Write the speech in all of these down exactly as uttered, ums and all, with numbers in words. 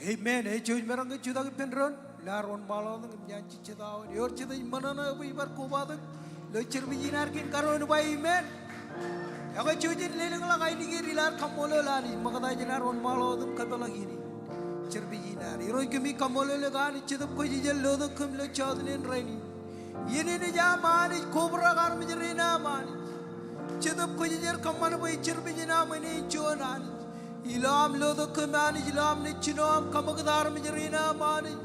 Amen. Ej jouj maroñ ke jutak ippān doon ilo ad wōnṃaanḷọk wōt im ñan jejjet awa in. Ewōr jet ej ṃōṇōṇō bwe ibar kobatok ilo service in ad kein karuo in ba amen. Ekwe jouj jen lelōñḷọk ainikien ilo ad kaṃṃoolol Anij ṃokta jān ad wōnṃaanḷọk wōt im kōpeḷḷọk iien in service in ad. Irooj kōmij kaṃṃoolol eok Anij Jetōb Kwōjarjar lotok kōm ilo jọteen in rainin. Iien in ej aṃ Anij, kobrak armej rein aṃ Anij. Jetōb Kwōjarjar kōṃṃan bwe service in aṃ en juon Anij. Ilo aṃ lotok kōm Anij, ilo aṃ naaj jino aṃ kaṃakūt armej rein aṃ Anij.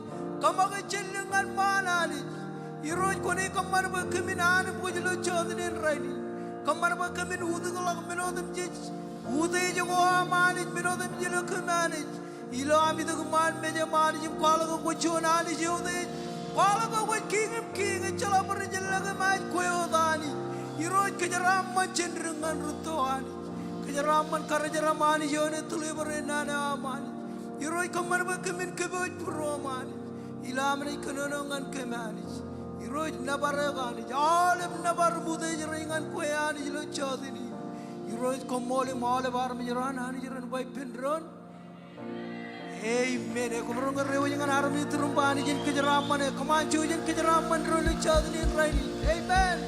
Kaṃakūt jān lōñ ñan ṃaan Anij. Irooj kwōnaaj kōṃṃan bwe kōmin anbwij ilo jọteen in rainin. Kōṃṃan bwe kōmin utōkḷọk men otemjej utiej ko aṃ Anij, men otemjej ilo kōm Anij. Ilo am itok iṃaan mejaṃ Anij im kwaḷọk ke kwōj juon Anij eutiej. Kwaḷọk ke kwōj Kiiñ in kiiñ, ejjeḷọk bar ijellọke im ej kwe wōt Anij. Irooj kōjeraaṃṃan jān dik ñan rūtto Anij. Kōjeraaṃṃan karijeram Anij eo enaaj deliver e naan eo aṃ Anij. Irooj kōṃṃan bwe kōmin kōpooj būruōm Anij. Ilo am naaj kōnono ñan kōm Anij. Irooj nōbar eok Anij. Aolep nōbar im utiej rein ñan kwe Anij ilo jọteen in. Irooj koṃṃool im aolep armej ro an Anij ren ba ippān doon. Amen. Ekwe emaroñ ke reiwōj ñan armej iturūṃ ba Anij en kōjeraaṃṃan e. Come on, jouj jen kōjeraaṃṃan doon ilo jọteen in rainin. Amen.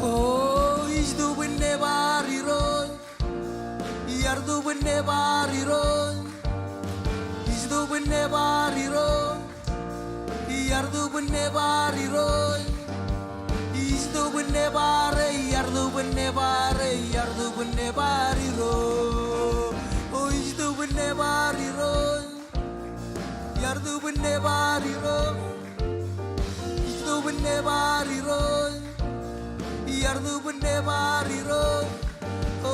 O, ij tubwin nebar Irooj. Iar tubwin nebar Irooj. Ij tubwin nebar Irooj. Iar tubwin nebar Irooj. Ij tubwin nebar e, iar tubwin nebar e, iar tubwin nebar Irooj. O, ij tubwin nebar Irooj. Iar tubwin nebar Irooj. Ij tubwin nebar Irooj. Iar tubwin nebar Irooj. O,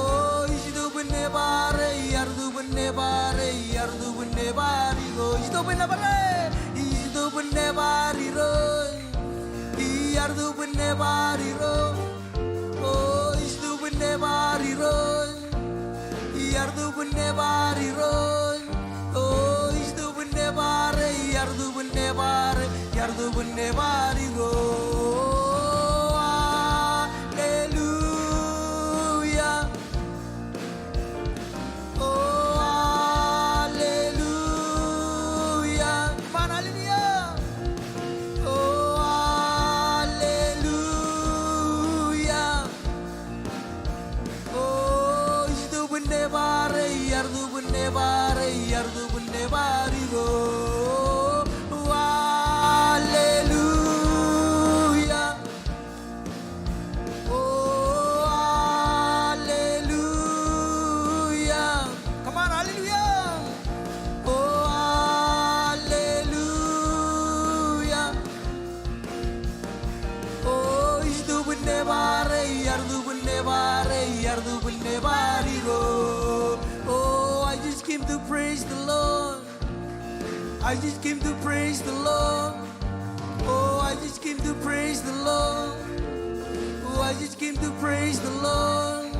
ij tubwin nebar e, iar tubwin nebar e, iar tubwin nebar Irooj. Ij tubwin nebar e. Ij tubwin nebar Irooj. Iar tubwin nebar Irooj. O, ij tubwin nebar Irooj. Iar tubwin nebar Irooj. O, ij tubwin nebar e, iar tubwin nebar e, iar tubwin nebar Irooj. O, hallelujah. O, hallelujah. Come on, hallelujah. O, hallelujah. O, ij tubwin nebar e, iar tubwin nebar e, iar tubwin nebar Irooj. O, hallelujah. O, hallelujah. Come on, hallelujah. O, hallelujah. O, ij tubwin nebar e, iar tubwin nebar e, iar tubwin nebar Irooj. O, I just came to praise the Lord. I just came to praise the Lord. Oh, I just came to praise the Lord. Oh, I just came to praise the Lord.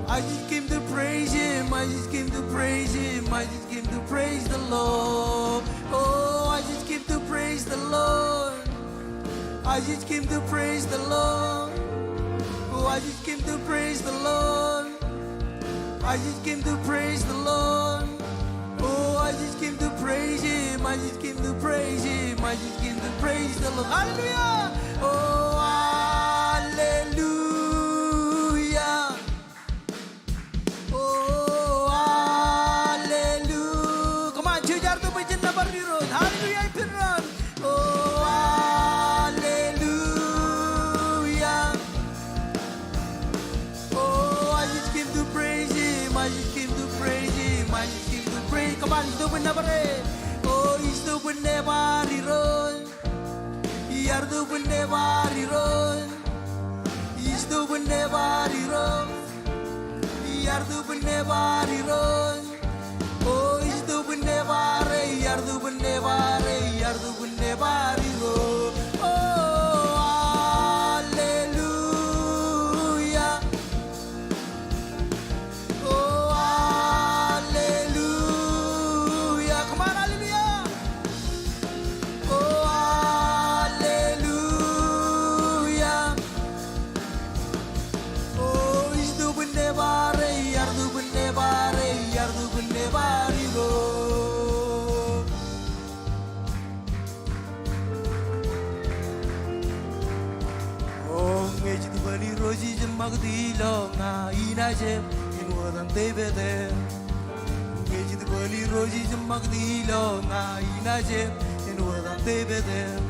I just came to praise him. I just came to praise him. I just came to praise the Lord. Oh, I just came to praise the Lord. I just came to praise the Lord. Oh, I just came to praise the Lord. I just came to praise the Lord. Oh, I just came to praise him. I just came to praise him. I just came to praise the Lord. Hallelujah. Oh, hallelujah. Oh, hallelujah. Come on, jouj ar tubwij jān nōbar Irooj. Hallelujah, ippān doon. Oh, hallelujah. Oh, I just came to praise him. I just came to praise him. I just came to praise. Come on, ij tubwin nōbar e. Oh, ij tubwin nōbar Irooj. Iar tubwin nōbar Irooj. Ij tubwin nōbar Irooj. Iar tubwin nōbar Irooj. O, ij tubwin nōbar e, iar tubwin nōbar e, iar tubwin nōbar Irooj. O, hallelujah. ilo ña, inaaj eb āinwōt an Devid eb. Ñe ejitōb bōlen Irooj ej ṃakūt ilo ña, inaaj eb āinwōt an Devid eb.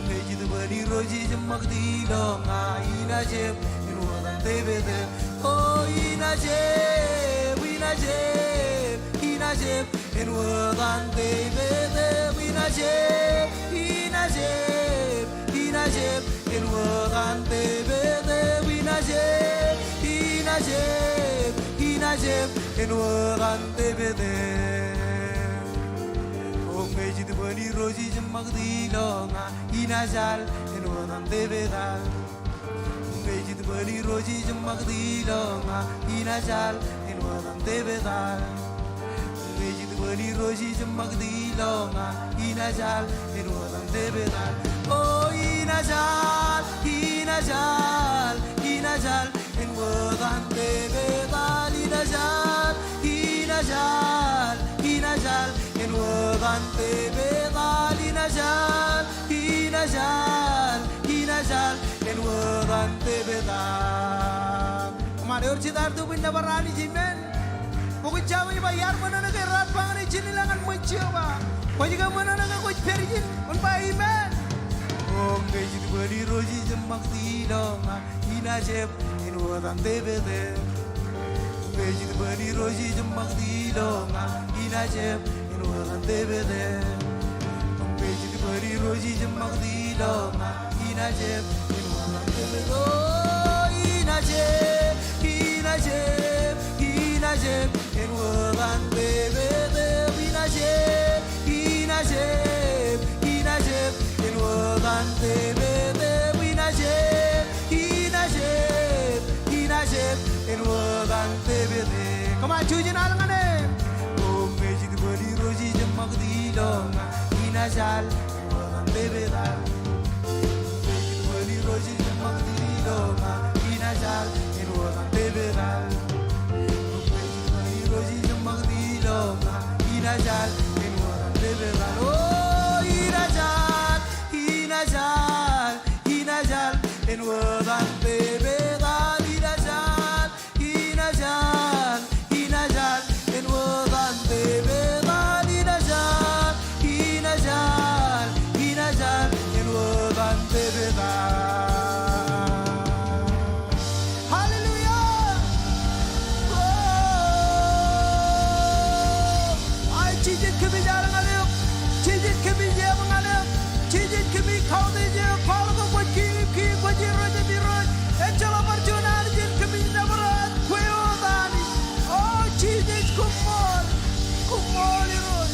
Ñe ejitōb bōlen Irooj ej ṃakūt ilo ña, inaaj eb āinwōt an Devid eb. O inaaj eb, inaaj eb, inaaj eb āinwōt an Devid eb. Inaaj eb, inaaj eb, inaaj eb āinwōt an Devid eb. Inaaj eb, inaaj eb, inaaj eb āinwōt an Devid eb. O ñe ejitōb bōlen Irooj ej ṃakūt ilo ña, inaaj al āinwōt an Devid al. Ñe ejitōb bōlen Irooj ej ṃakūt ilo ña, inaaj al āinwōt an Devid al. Ñe ejitōb bōlen Irooj ej ṃakūt ilo ña, inaaj al āinwōt an Devid al. O inaaj al, inaaj al, inaaj al āinwōt an Devid al. Inaaj al, inaaj al, inaaj al āinwōt an Devid al. Inaaj al, inaaj al, inaaj al āinwōt an Devid al. Come on, ewōr jet ear tōpar nōbar Anij, amen. Bok in Jabōj ba iar ṃōṇōṇō ke raar ba ñan e, jen ilọk ñan ṃōj Jeova. Kwōj ke ṃōṇōṇō ke kwōj pād ijin? Kwōn ba amen. O ñe ejitōb bōlen Irooj ej ṃakūt ilo ña, inaaj eb āinwōt an Devid eb. Ñe ejitōb bōlen Irooj ej ṃakūt ilo ña, inaaj eb āinwōt an Devid eb. Ñe ejitōb bōlen Irooj ej ṃakūt ilo ña, inaaj eb āinwōt an Devid eb. O inaaj eb, inaaj eb, inaaj eb āinwōt an Devid eb. Inaaj eb, inaaj eb, inaaj eb āinwōt an Devid eb. Inaaj eb, inaaj eb, inaaj eb āinwōt an Devid eb. Come on, jujen al ñan e. O ñe ejitōb bōlen Irooj ej ṃakūt ilo ña, inaaj al āinwōt an Devid al. Ñe ejitōb bōlen Irooj ej ṃakūt ilo ña, inaaj al āinwōt an Devid al. Ñe ejitōb bōlen Irooj ej ṃakūt ilo ña, inaaj al āinwōt an Devid al. O inaaj al, inaaj al, inaaj al āinwōt an Devid al. Inaaj al, inaaj al, inaaj al āinwōt an Devid al. Inaaj al, inaaj al, inaaj al āinwōt an Devid al. Hallelujah. O, ai, Jisōs kōmij al ñan eok. Jisōs kōmij eb ñan eok. Jisōs kōmij kautiej eok. Kwaḷọk ke kwōj Kiiñ in kiiñ, kwōj Irooj in irooj. Ejjeḷọk bar juon Anij en kōmij nōbar eok, kwe wōt Anij. O Jisōs, koṃṃool. Koṃṃool Irooj.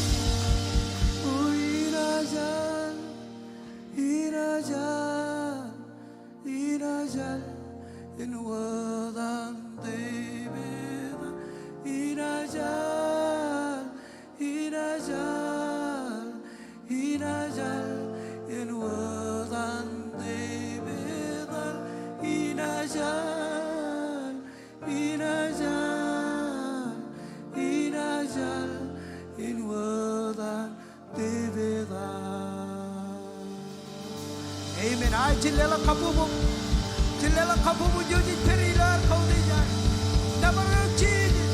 O inaaj al, inaaj al, inaaj al āinwōt an Devid al. Inaaj al, inaaj al, inaaj al āinwōt an Devid al. Inaaj al, inaaj al, inaaj al āinwōt an Devid al. Amen. Aō, jen leḷọk kabbokbok. Jen leḷọk kabbokbok ijo jej pād ilo ad kautiej ad. Nōbar eok Jisōs.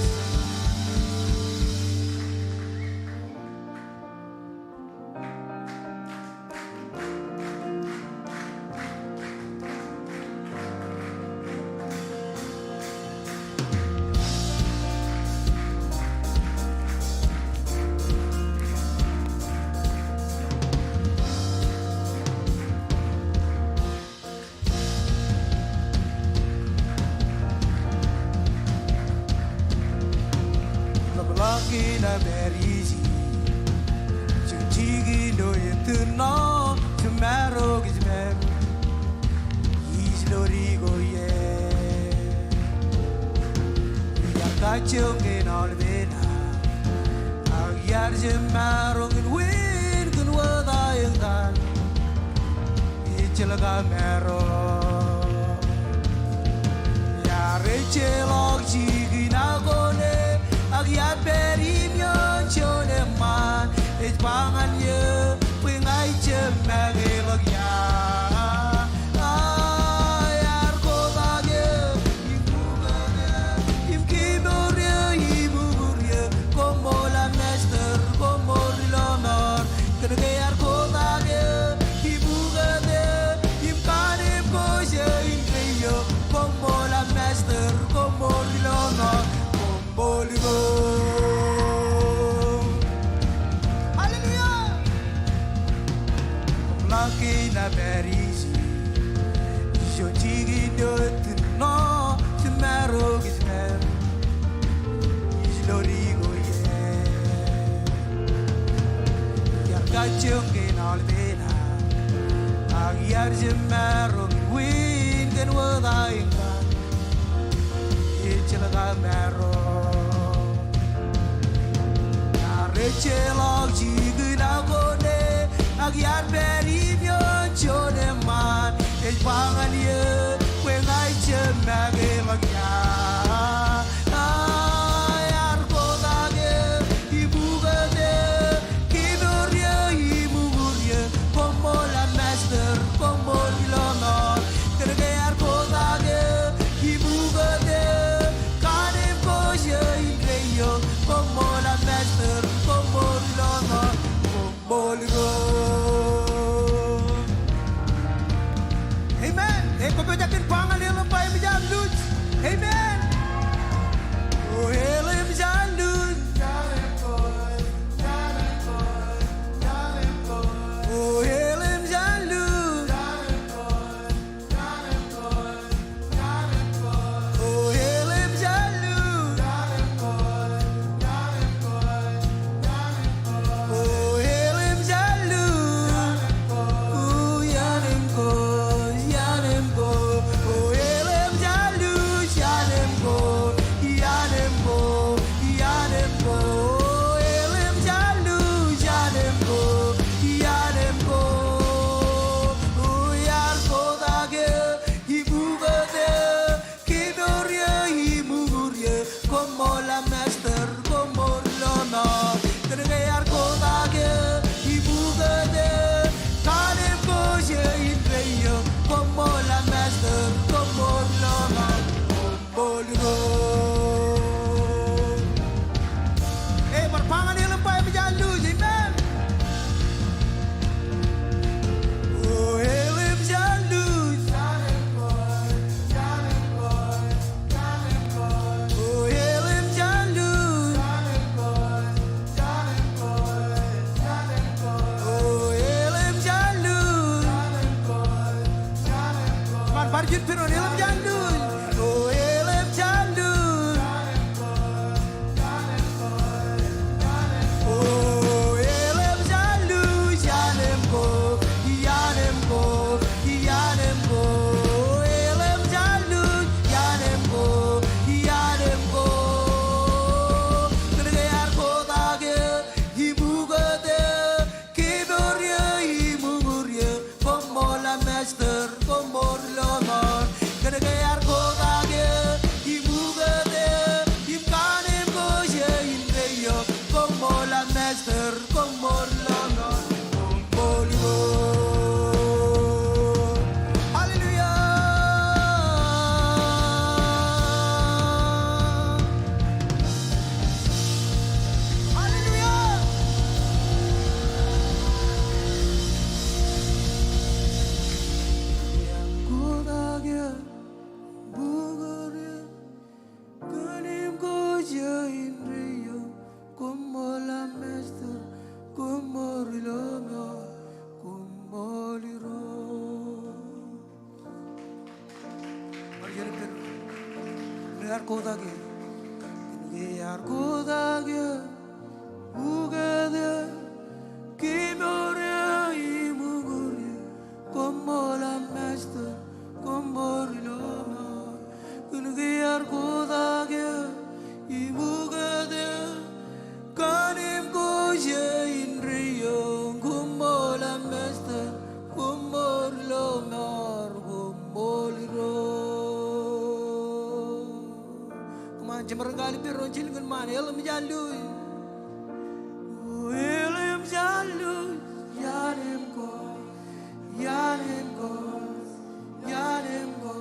Ḷapḷọk in pād ijin, jejjiknto ettino, jemaroñ ej pād ij ḷodik ko ie. Iar kajjoñ kōn aolepen aō, ak iar jemaroñ in win kōn wōt aō eñtaan. Ejjeḷọk aō maroñ. Iar ejjeḷọk jikin akone, ak iar pād iṃōn juon eṃṃaan. Ej ba ñan eō, bwe ña ij jab make ḷọk ia. A, iar kotak eō, Ejjeḷọk kein aolepān, ak iar jab maroñ in win kōn wōt aō eñtaan. Ejjeḷọk aō maroñ. Iar ejjeḷọk jikin aō kone, ak iar pād im iioon juon eṃṃaan. Ej ba ñan eō, bwe ña ij jab make ḷọk ia. Iar kotak eō im ukōt eō, kemour eō im uñūr eō, koṃṃool am Master, koṃṃool ilo ṇoṇ. Kōnke iar kotak eō im ukōt eō, kanemko ije indeeo, koṃṃool am Master, koṃṃool ilo ṇoṇ. Koṃṃool ilo. Amen. Ekwe, pojak in ba ñan eō ḷọk bwe eṃōj an luuj. Amen. O, eō ḷọk eṃōj an luuj. O, eō ḷọk eṃōj an luuj. Iar kotak eō im ukōt eō, kemour eō im uñūr eō, koṃṃool am Master, koṃṃool ilo ṇoṇ. Kōnke iar kotak eō im ukōt eō, kanemko ije indeeo, koṃṃool am Master, koṃṃool ilo ṇoṇ. Koṃṃool ilo. Ej bar ba ñan eō ḷọk bwe eṃōj an luuj, amen. O, eō ḷọk eṃōj an luuj. O, eō ḷọk eṃōj an luuj. O, eō ḷọk eṃōj an luuj. Bar, bar jet pād wōt, eō ḷọk eṃōj an luuj. O, eō ḷọk eṃōj an luuj. O, eō ḷọk eṃōj an luuj, iaan eṃ ko, iaan eṃ ko, iaan eṃ ko. O, eō ḷọk eṃōj an luuj, iaan eṃ ko, iaan eṃ ko. Kōnke iar kotak eō im ukōt eō, kemour eō im uñūr eō, koṃṃool am Master, koṃṃool ilo ṇoṇ. Kōnke iar kotak eō im ukōt eō, im kanemko ije indeeo, koṃṃool am Master, koṃṃool ilo ṇoṇ. Koṃṃool ilo. Hallelujah. Hallelujah. Kotak eō, bukōt eō, kanemko ije indeeo, koṃṃool am Master, koṃṃool ilo ṇoṇ, koṃṃool ilo. Bar jet pād wōt. Kōnke iar kotak eō. Kōnke iar kotak eō, ukōt eō, kemour eō im uñūr eō, koṃṃool am Master, koṃṃool ilo ṇoṇ. Kōnke iar kotak eō im ukōt eō, kanemko ije indeeo, koṃṃool am Master, koṃṃool ilo ṇoṇ, koṃṃool ilo. Kōṃṃan jemaroñ ke al ippān doon jilñin ṃaan, eō ḷọk eṃōj an luuj. O, eō ḷọk eṃōj an luuj, iaan eṃ ko, iaan eṃ ko, iaan eṃ ko.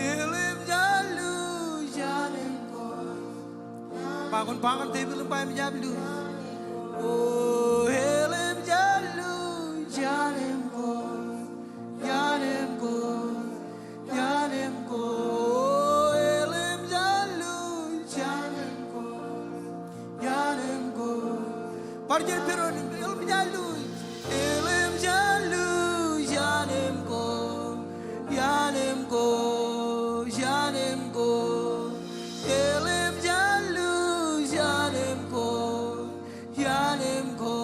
Eō ḷọk eṃōj an luuj, iaan eṃ ko. Ba, kwōn ba ñan tepil im ba eṃōj an luuj. O, eō ḷọk eṃōj an luuj, iaan eṃ ko, iaan eṃ ko, iaan eṃ ko. Eō ḷọk eṃōj an luuj, iaan eṃ ko, iaan eṃ ko. Bar jet pād wōt, eō ḷọk eṃōj an luuj. Eō ḷọk eṃōj an luuj, iaan eṃ ko, iaan eṃ ko, iaan eṃ ko. Eō ḷọk eṃōj an luuj, iaan eṃ ko, iaan eṃ ko.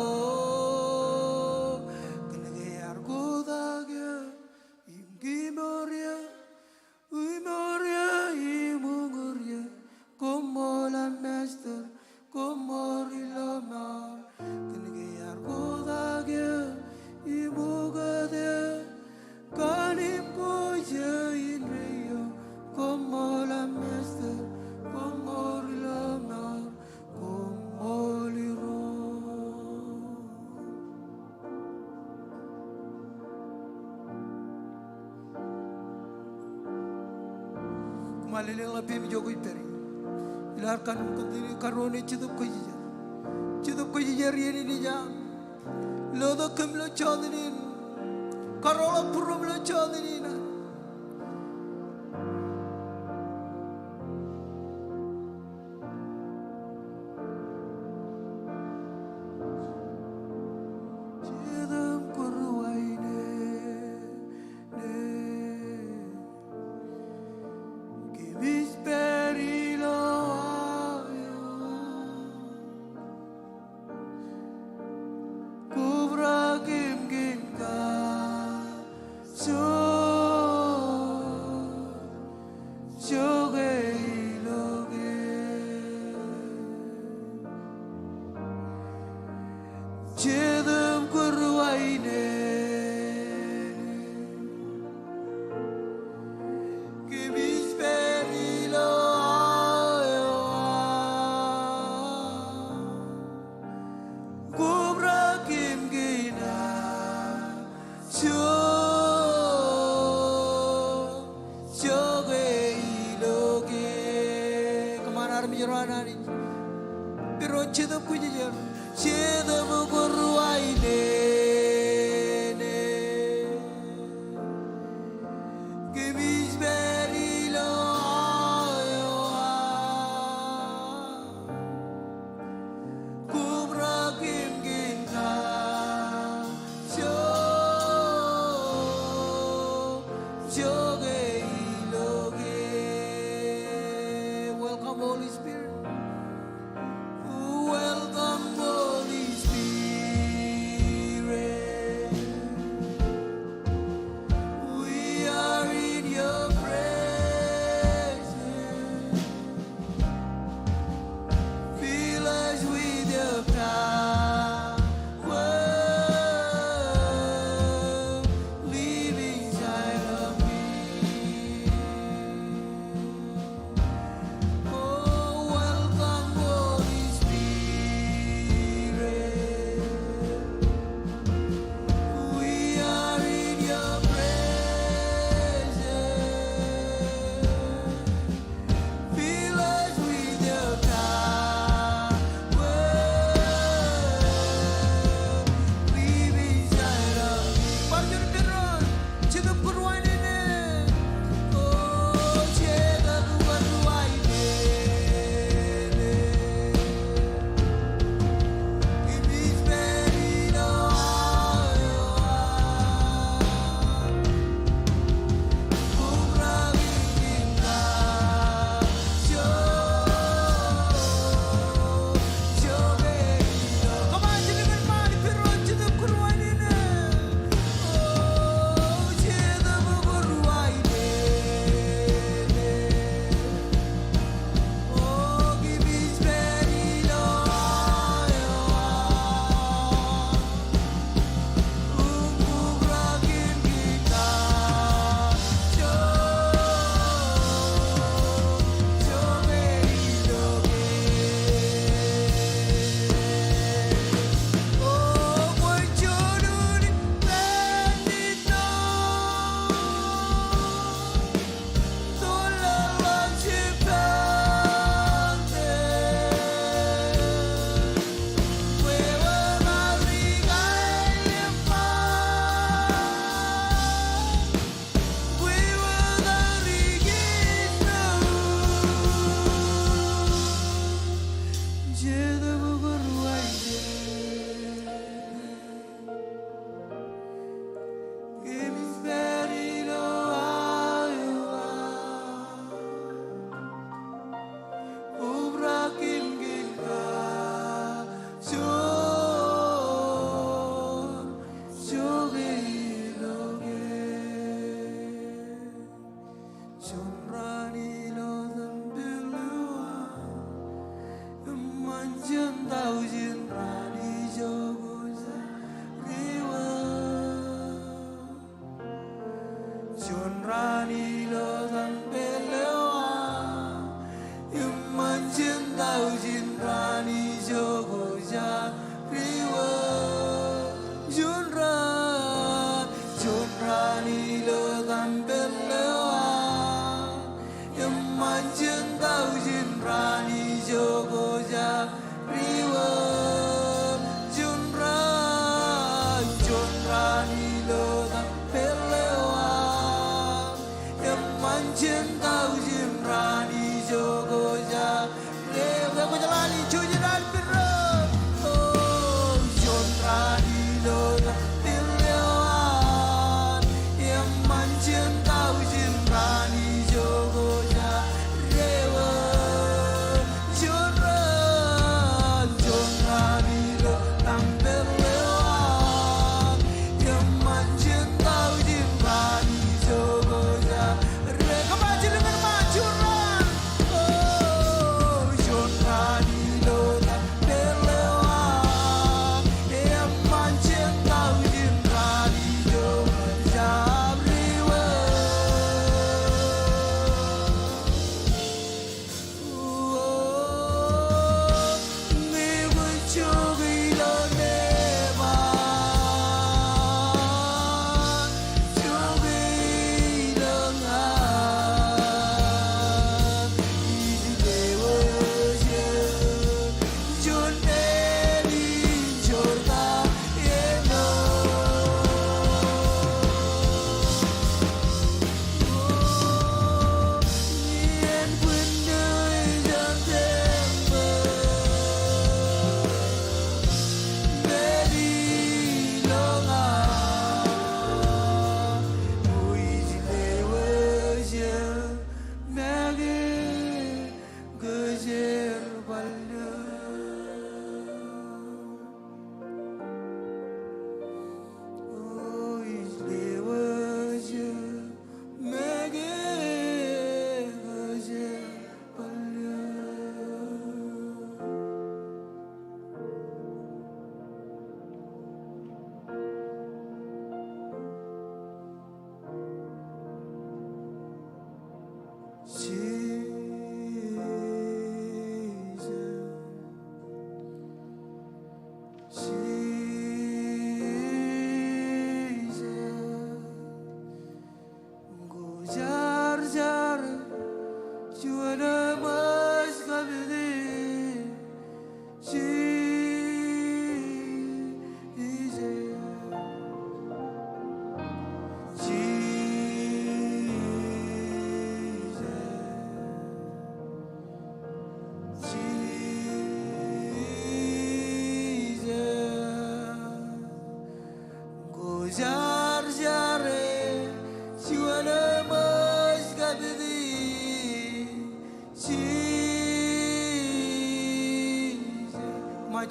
Ṃaḷeḷeḷ ḷap im ijo kwōj pād ie. Ilo ad continue karuo ṇe, Jetōb Kwōjarjar. Jetōb Kwōjarjar iien in ej an. Lotok kōm ilo jota in. Karoḷọk būruōm ilo jota in. Jetōb Kwōjarjar. Kōmij pād ilo aō aṃ. Kobrak im kein kajoor. Jokwe ilo ke. Jetōb Kwōjarjar. Kōmij pād ilo aō aṃ. Kobrak im kein kajoor. Jokwe ilo ke. Kōṃṃan armej ro an Anij. Pād ro Jetōb Kwōjarjar. Jetōb Kwōjarjar. Kōmij pād ilo aō aṃ. Kobrak im kein kajoor. Jokwe ilo ke. Welcome, Holy Spirit. Welcome, Holy Spirit.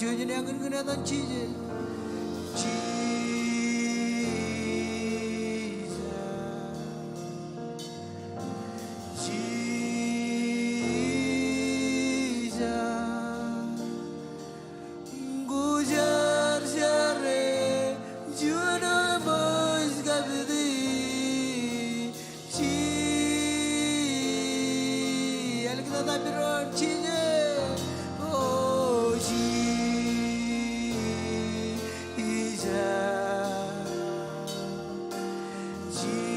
Jouj im eñkinkin etan Jisōs. Jisōs. Jisōs. Kwōjarjar e, juon eṃōj kapiti. Ji-, āliktata bidwōj, Jisōs. O Jisōs. Jisōs.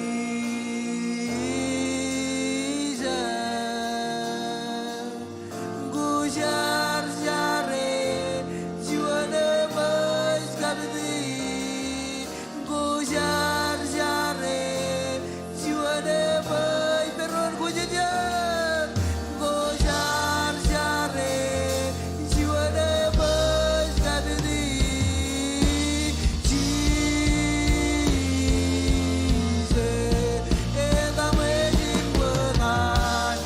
Kwōjarjar e, juon eṃōj kapiti. Kwōjarjar e, juon eṃōj, bidwōj, kwōjarjar. Kwōjarjar e, juon eṃōj kapiti. Jisōs, etan Ṃwijin Wōt-an.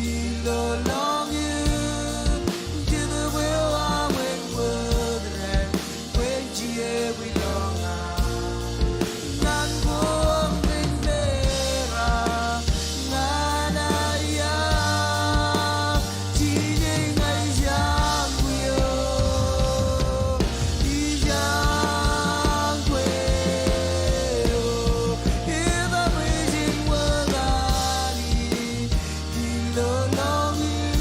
Ilo lọñiō, jet bwe wa ṃōn wōt ren, bwe jen jibwilọk ña. Ñan ko aṃ ri-meera, ñan aia, Jisōs ña ij jañin kwe eō. Ij jañin kwe eō, etan Ṃwijin Wōt-an. Ilo lọñiō,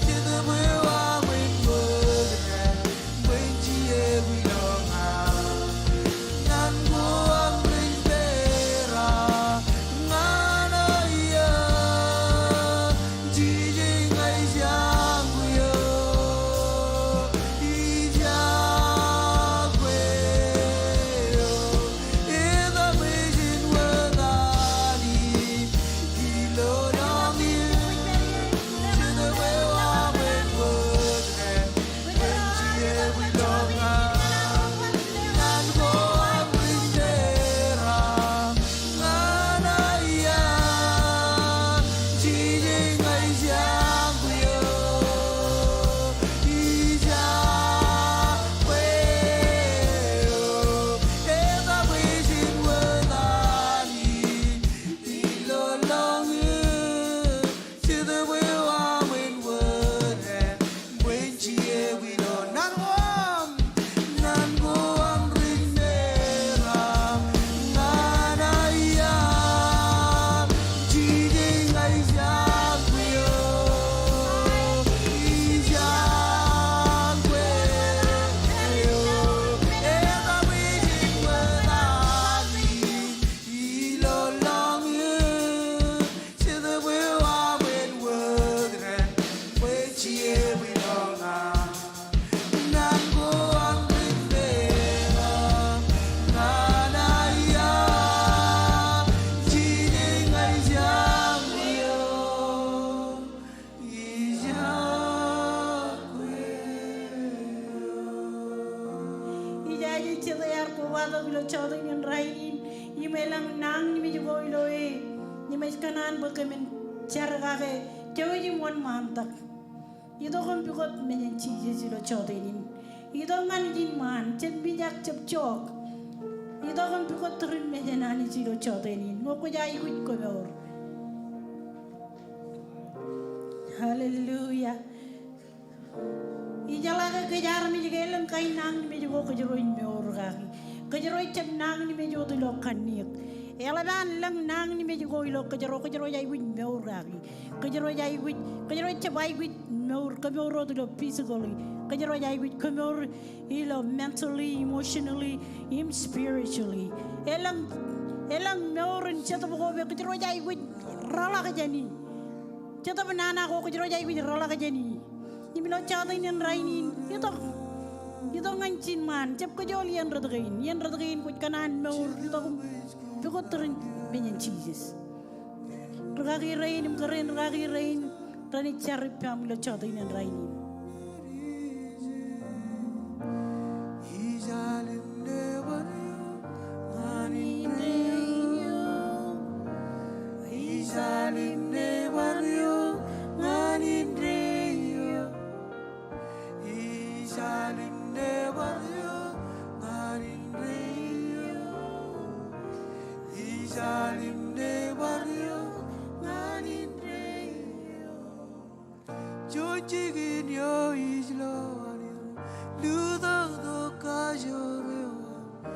jet bwe wa ṃōn wōt ren, bwe jen jibwilọk ña. Ñan ko aṃ ri-meera, ñan aia, Jisōs ña ij jañin kwe eō. Ij jañin kwe eō, etan Ṃwijin Wōt-an. Ilo lọñiō, jet bwe wa ṃōn wōt ren, bwe jen jibwilọk ña. Ñan ko aṃ ri-meera, ñan aia, Jisōs ña ij jañin kwe eō. Ij jañin kwe eō, etan Ṃwijin Wōt-an. Ilo lọñiō, jet bwe wa ṃōn wōt ren, bwe jen jibwilọk ña. Ñan ko aṃ, ñan ko aṃ ri-meera, ñan aia, Jisōs ña ij jañin kwe eō. Ij jañin kwe eō, etan Ṃwijin Wōt-an. Ilo lọñiō, jet bwe wa ṃōn wōt ren, bwe jen jibwilọk ña. Ñan ko aṃ ri-meera, ñan aia, Jisōs ña ij jañin kwe eō. Ij jañin kwe eō. Ijaje jet ear kobatok ilo jọteen in rainin, im elōñ nañinmej ko ilo e, im ej kōṇaan bwe kōmin jar kake, jouj im wōnṃaantak. Itok im pukot mejān Jisōs ilo jọteen in. Itok ñan ijin ṃaan, jab mijak, jab jọọk. Itok im pukot tūrin mejān Anij ilo jọteen in. Ñe kwōj aikuj, komour. Hallelujah. Ijeḷā ke kōj armej ke elōñ kain nañinmej ko kōjro ej mour kaki. Kōjro ejjab nañinmej wōt ilo kanniōk. Eḷap an lōñ nañinmej ko ilo kōjro, kōjro ej aikuj mour kaki. Kōjro ej aikuj, kōjro ejjab aikuj mour, kemour wōt ilo physically. Kōjro ej aikuj kemour ilo mentally, emotionally, im spiritually. Elōñ, elōñ mour in Jetōb ko me kōjro ej aikuj reḷak jāni. Jetōb nana ko kōjro ej aikuj reḷak jāni. Im ilo jọteen in rainin, itok, itok ñan ijin ṃaan, jab kōjool iien rot kein, iien rot kein kwōj kōṇaan mour, itok im pukot tūrin mejān Jisōs. Rūkaki rein im kōrā in rūkaki rein renaaj jar ippaṃ ilo jọteen in rainin. Jikin eo ij lo an Irooj, lutōktok kajoor eo an.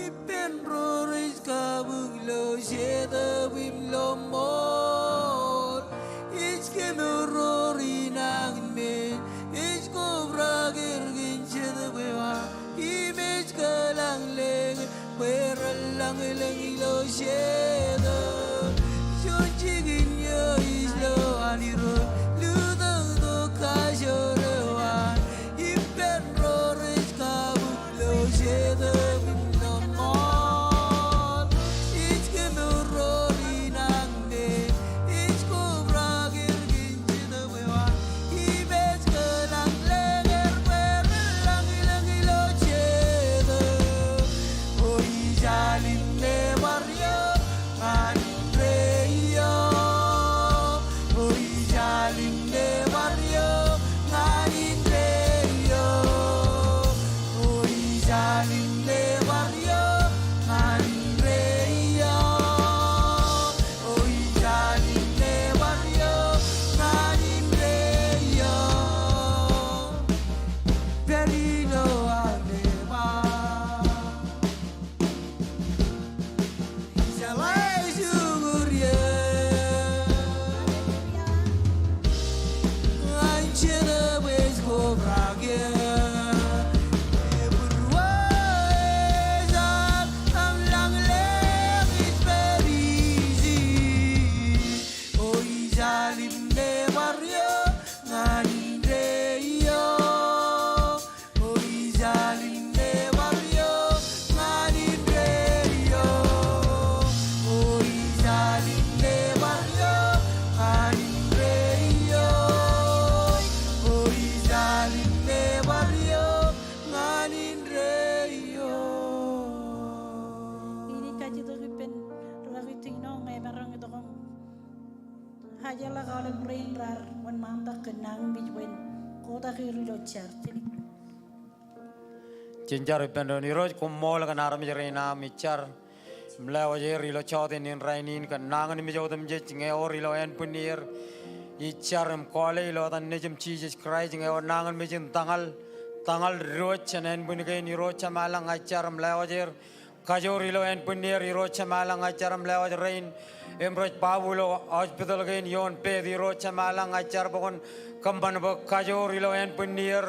Ippān ro rej kabūk ilo Jetōb im ilo ṃool. Ij kemour ro ri nañinmej, ij kobrak er kōn Jetōb eo an. Im ej kōḷañḷọk bwe ren lañlōñ ilo Jetōb. Juon jikin eo ij lo an Irooj, lutōktok kajoor eo an. Ippān ro rej kabūk ilo Jetōb im ilo ṃool. Ij kemour ro ri nañinmej, ij kobrak er kōn Jetōb eo an. Im ej kōḷañḷọk er bwe ren lañlōñ ilo Jetōb. O ij al im nōbar eok ñan indeeo. O ij al im nōbar eok ñan indeeo. O ij al im nōbar eok ñan indeeo. O ij al im nōbar eok ñan indeeo. Pād ilo aō nōbar. Ij al im juñur eō ñan Jetōb ej kobrak eō. Ebūruō ej al im lañlōñ ij pād ijin. O ij al im nōbar eō ñan indeeo. O ij al im nōbar eō ñan indeeo. O ij al im nōbar eō ñan indeeo. O ij al im nōbar eō ñan indeeo. Inaaj kajjitōk ippān ri-kaki Tingno ñe emaroñ itok im ajeḷọk aolep rein raar wōnṃaantak kōn nañinmej bwe en kotak er ilo jar. Jen jar ippān doon. Irooj, koṃṃool kōn armej rein aṃ ij jar im lewōj er ilo jọteen in rainin kōn nañinmej otemjej ñe ewōr ilo ānbwinnier. Ij jar im kọọle ilo etan Nejiṃ Jisōs Kraist ñe ewōr nañinmej in tōñal, tōñal diwōj jān ānbwin kein. Irooj Jemām ilañ, ña ij jar im lewōj er kajoor ilo ānbwinnier. Irooj Jemām ilañ, ña ij jar im lewōj rein im rej babu ilo hospital kein ioon bed. Irooj Jemām ilañ, ña ij jar bwe kwōn kōṃṃan bōk kajoor ilo ānbwinnier.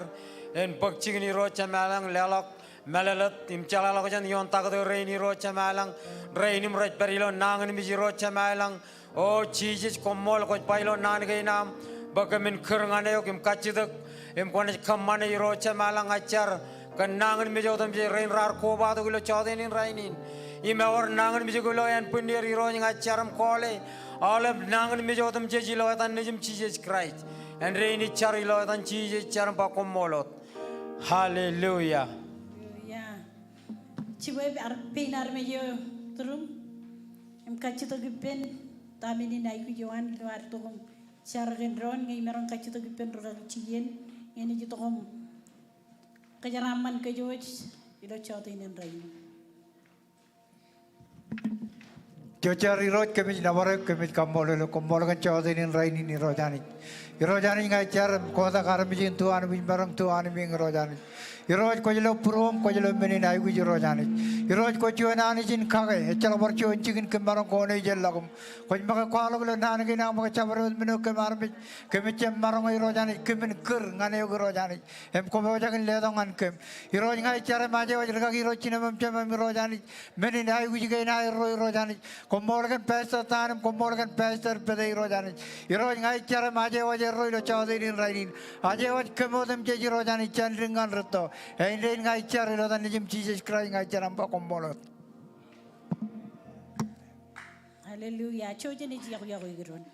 En bōk jikin Irooj Jemām ilañ, leḷọk mālōtlōt im jeḷāḷọkjeṇ ioon taktō rein Irooj Jemām ilañ, rein im rej pād ilo nañinmej Irooj Jemām ilañ. O Jisōs, koṃṃool kwōj ba ilo naan kein aṃ bwe kōmin kūr ñan eok im kajjitōk im kwōnaaj kōṃṃane. Irooj Jemām ilañ, ña ij jar kōn nañinmej otemjej rein raar kobatok ilo jọteen in rainin im ewōr nañinmej ko ilo ānbwinnier. Irooj, ña ij jar im kọọle aolep nañinmej otemjej ilo etan Nejiṃ Jisōs Kraist. Āindein ij jar ilo etan Jisōs, ij jar im ba koṃṃool wōt. Hallelujah. Hallelujah. Jibwe ar-, pein armej eo turuṃ im kajjitōk ippān ta men in aikuj eo an ilo ad tok im jar kōn doon ñe imaroñ kajjitōk ippān ri-kaki Jien ñe enaaj itok im kōjeraaṃṃan kōj wōj ilo jọteen in rainin. Jar. Irooj, kōmij nōbar eok, kōmij kaṃṃoolol eok. Koṃṃool kōn jọteen in rainin, Irooj Anij. Irooj Anij, ña ij jar im kotak armej in tuanbij, maroñ tuanbij, Irooj Anij. Irooj, kwōj lo būruōm, kwōj lo men in aikuj, Irooj Anij. Irooj, kwō juon Anij in kake, ejjeḷọk bar juon jikin kōm maroñ kōnoijellọk im kwōj make kwaḷọk ilo naan kein aṃ, make jabdewōt men eo kōm armej kōmij jab maroñ, Irooj Anij, kōmin kūr ñan eok, Irooj Anij, im kwō pojak in letok ñan kōm. Irooj, ña ij jar im aje wōj rikaki Irooj, jinōm im jemām, Irooj Anij, men in aikuj kein aerro, Irooj Anij. Koṃṃool kōn Pastor Tan im koṃṃool kōn Pastor Pete, Irooj Anij. Irooj, ña ij jar im aje wōj erro ilo jọteen in rainin. Aje wōj kōm otemjej, Irooj Anij, jān dik ñan rūtto. Āindein ña ij jar ilo etan Nejiṃ Jisōs Kraist, ña ij jar im ba koṃṃool wōt. Hallelujah. Jouj im iọkwe, iọkwe eo doon.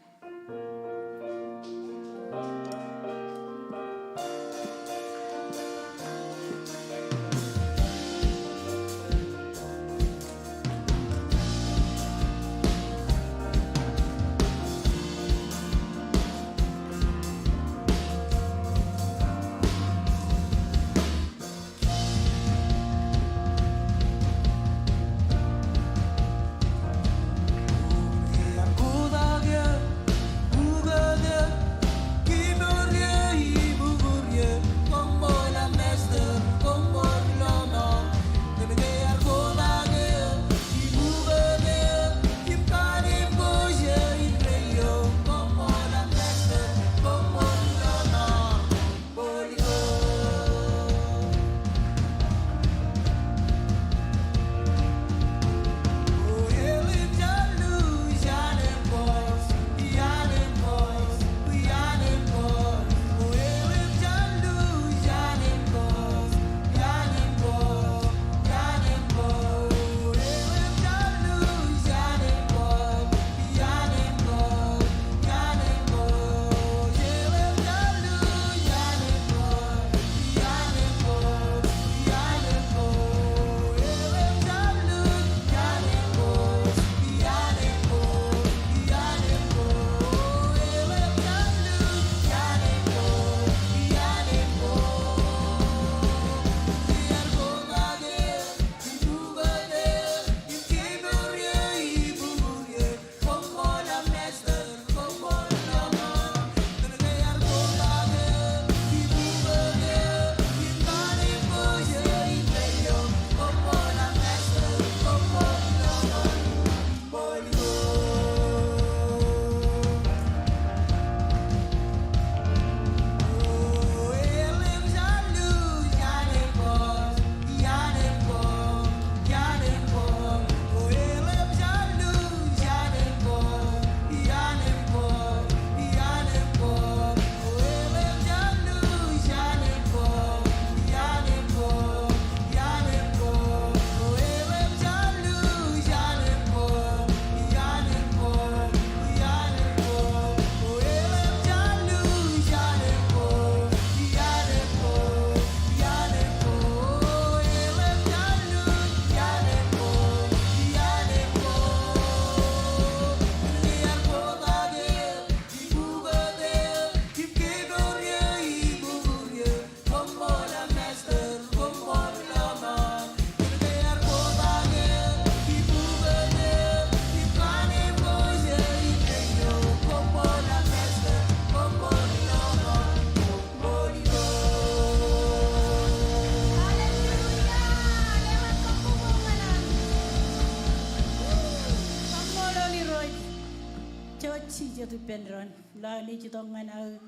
Ippān doon, ilo aō naaj itok ñan aō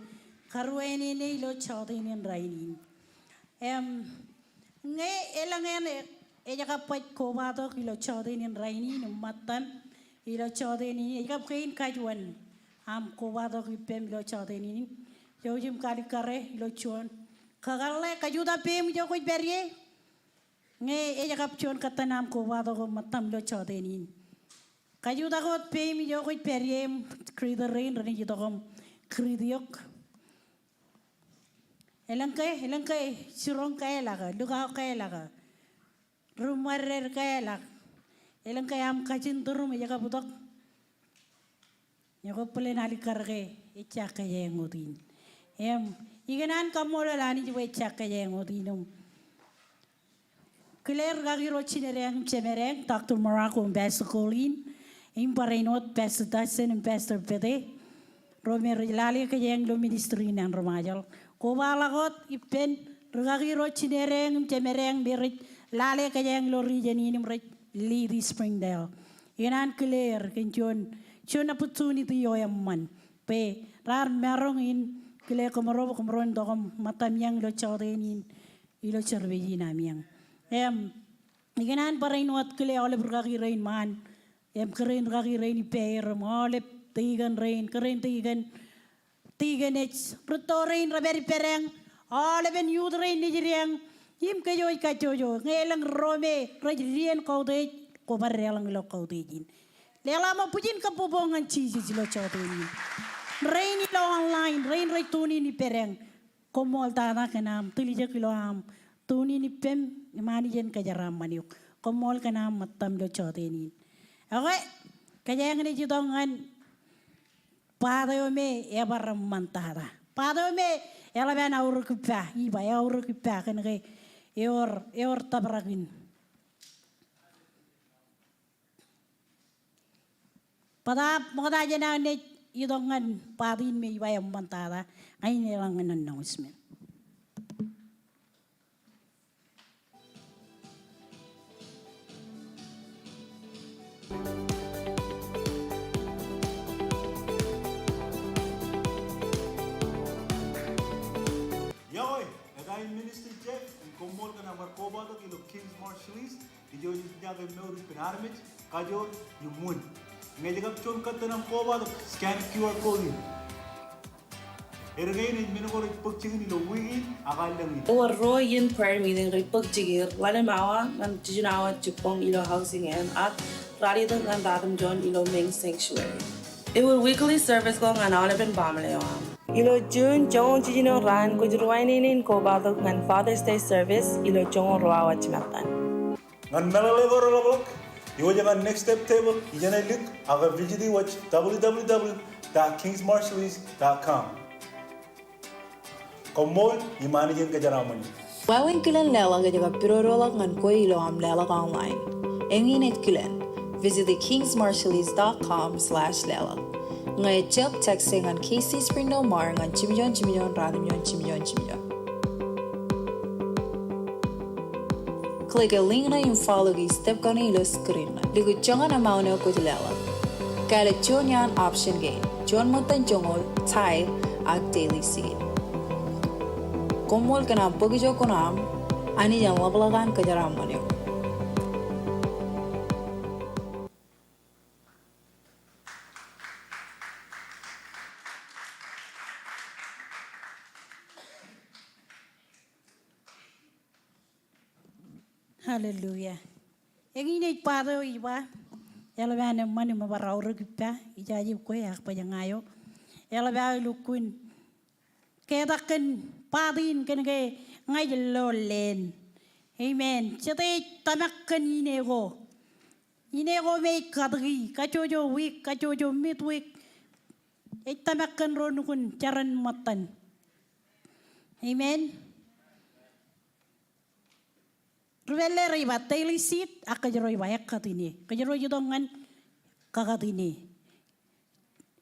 karuwainene ilo jọteen in rainin. Im, ñe elōñ eṇ ej kab baj kobatok ilo jọteen in rainin im ṃōttam ilo jọteen in, ej kab kein kajuon aṃ kobatok ippām ilo jọteen in, jouj im kalikkare ilo juon kakōḷḷe, kajutak peiṃ ijo kwōj pād ie. Ñe ej kab juon kōttan aṃ kobatok im ṃōttam ilo jọteen in, kajutak wōt peiṃ ijo kwōj pād ie im greeter rein renaaj itok im greet eok. Elōñ ke, elōñ ke jiroñ keḷọk, lukao keḷọk, ri ṃōdder keḷọk, elōñ ke aṃ kajin turuṃ ej kab itok. Ñe kwō bōlen alikkar ke ejja kōjeañ wōt in. Im, ikōṇaan kaṃṃoolol Anij bwe ejja kōjeañ wōt in im kile rikaki ro jined eañ im jemed eañ, Doctor Morocco im Pastor Colleen, im barāinwōt Pastor Dodson im Pastor Pete, ro me rej lale kōjeañ ilo ministry in an ri Ṃajeḷ. Kobaḷọk wōt ippān rikaki ro jined eañ im jemed eañ me rej lale kōjeañ ilo region in im rej lead Springdale. Ikōṇaan kile er kōn juon, juon opportunity eo eṃṃan bwe raar maroñ in kile kōmro, kōmro en tok im ṃōttam iañ ilo jọteen in ilo service in am iañ. Im, ikōṇaan barāinwōt kile aolep rikaki rein ṃaan, im kōrā in rikaki rein ippāer, im aolep tikōn rein, kōrā in tikōn, tikōn ej, rūtto rein rej pād ippād eañ, aolepen youth rein nejid eañ, im kōj kajjojo, ñe elōñ ro me rej dien kautiej, kwō bar deḷọñ ilo kautiej in. Leḷọk ṃōk bwijin kab bōkbōk ñan Jisōs ilo jọteen in. Rein ilo online, rein rej tune in ippād eañ, koṃṃool tata kōn aṃ tiljek ilo aṃ tune in ippām im Anij en kōjeraaṃṃan eok. Koṃṃool kōn aṃ ṃōttam ilo jọteen in. Ekwe, kōjeañ naaj itok ñan part eo me ebar eṃṃan tata. Part eo me eḷap an aorōk ippa, iba, eaorōk ippa kōn ke ewōr, ewōr tōprak in. Bōtaab ṃokta jān aō naaj itok ñan part in me iba eṃṃan tata, ña in eḷap ñan announcement. Iọkwe, eta in Minister Jeff, im koṃṃool kōn aṃ bar kobatok ilo King's Marshallese. Ijo ej iññā ke mour ippān armej, kajoor im wūn. Ñe ej kab juon kōttan aṃ kobatok, scan Q R code in. Erkein ej men ko rej bōk jikin ilo wiik in ak allōñ in. Ewōr ruo iien prayer meeting rej bōk jikier, ḷalem awa ñan jiljino awa jibboñ ilo housing eṇ, ak ralitōk ñan ratimjuon ilo main sanctuary. Ewōr weekly service ko ñan aolepen baaṃle eo aṃ. Ilo June joñoul jiljino raan kwōj ruwainene in kobatok ñan Father's Day service ilo joñoul ruo awa jimattan. Ñan meḷeḷe ko reḷapḷọk, iwōj ñan Next Step Table ijeṇe lik ak visit wōj W W W dot kings marshallese dot com. Koṃṃool im Anij en kōjeraaṃṃan eok. Wāween kilen leḷọk ej kab pidodoḷọk ñan kwe ilo aṃ leḷọk online. Eñin ej kilen, visit the kings marshallese dot com slash leḷọk. Ñe ejjab, text e ñan K C Springdale Mar ñan jimjuon jimjuon ratimjuon jimjuon jimjuon. Click e link ṇe im follow e step kaṇe ilo screen ṇe. Likūt joñan amount eo kwōj leḷọk. Kāālōt juon iaan option kein, juon ṃōttan joñoul, tithe, ak daily seed. Koṃṃool kōn aṃ bōk ijo kuṇaaṃ, Anij en ḷapḷọk an kōjeraaṃṃan eok. Hallelujah. Eñin ej part eo ij ba, eḷap an eṃṃan im ebar aorōk ippa, ijaje kwe ak bwe ña eo. Eḷap aō lukkuun ketak kōn part in kōn ke ña ij lo leen. Amen. Jete ej tōmak kōn ine ko. Ine ko me ej katiki, kajjojo wiik, kajjojo midweek. Ej tōmak kōn ro nukun jeran ṃōttan. Amen. Ri pālle rej ba daily seed, ak kōjro ej ba ekkatine. Kōjro ej itok ñan kakatine.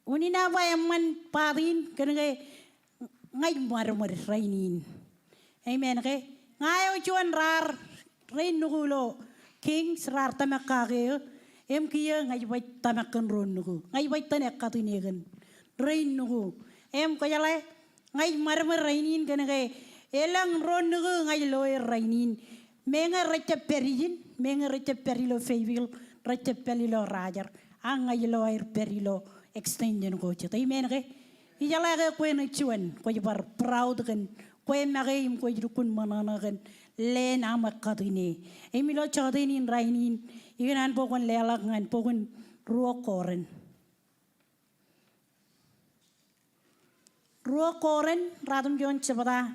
Unin aō ba eṃṃan part in, kōn ke ña ij ṃadṃōd rainin. Amen ke? Ña eo juon raar, rein nukū ilo Kings raar tōmak kake eō, im kiiō ña ij ba ij tōmak kōn ro nukū. Ña ij ba ij tōn ekkatine kōn rein nukū. Im kwōjeḷā, ña ij ṃadṃōd rainin kōnke elōñ ro nukū ña ij lo er rainin. Meñe rejjab pād ijin, meñe rejjab pād ilo Fayetteville, rejjab pād ilo Rogers. Ak ña ij lo aer pād ilo extension ko jet. Amen ke? Ijeḷā ke kwōnaaj juon, kwōj bar proud kōn kwe make im kwōj lukkuun ṃōṇōṇō kōn leen aṃ ekkat ine. Im ilo jọteen in rainin, ikōṇaan bwe kwōn leḷọk ñan bok in Ruo Korint. Ruo Korint, ratimjuon jebta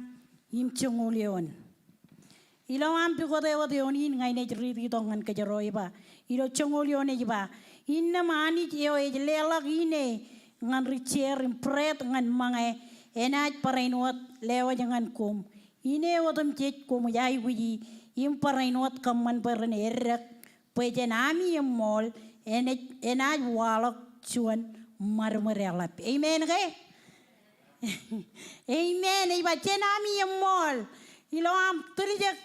im joñoul eoon. Ilo aṃ pukot eo wōt eoon in ña inaaj riiti tok ñan kōjro ej ba, ilo joñoul eoon ej ba, innām Anij eo ej leḷọk ine ñan ri jeer im bread ñan ṃōñā, enaaj barāinwōt lewōj ñan koṃ. Ine otemjej koṃij aikuji im barāinwōt kōṃṃan bwe ren eddek bwe jān ami eṃṃool enaaj, enaaj waḷọk juon ṃadṃōd eḷap. Amen ke? Amen. Ej ba jān ami eṃṃool ilo aṃ tiljek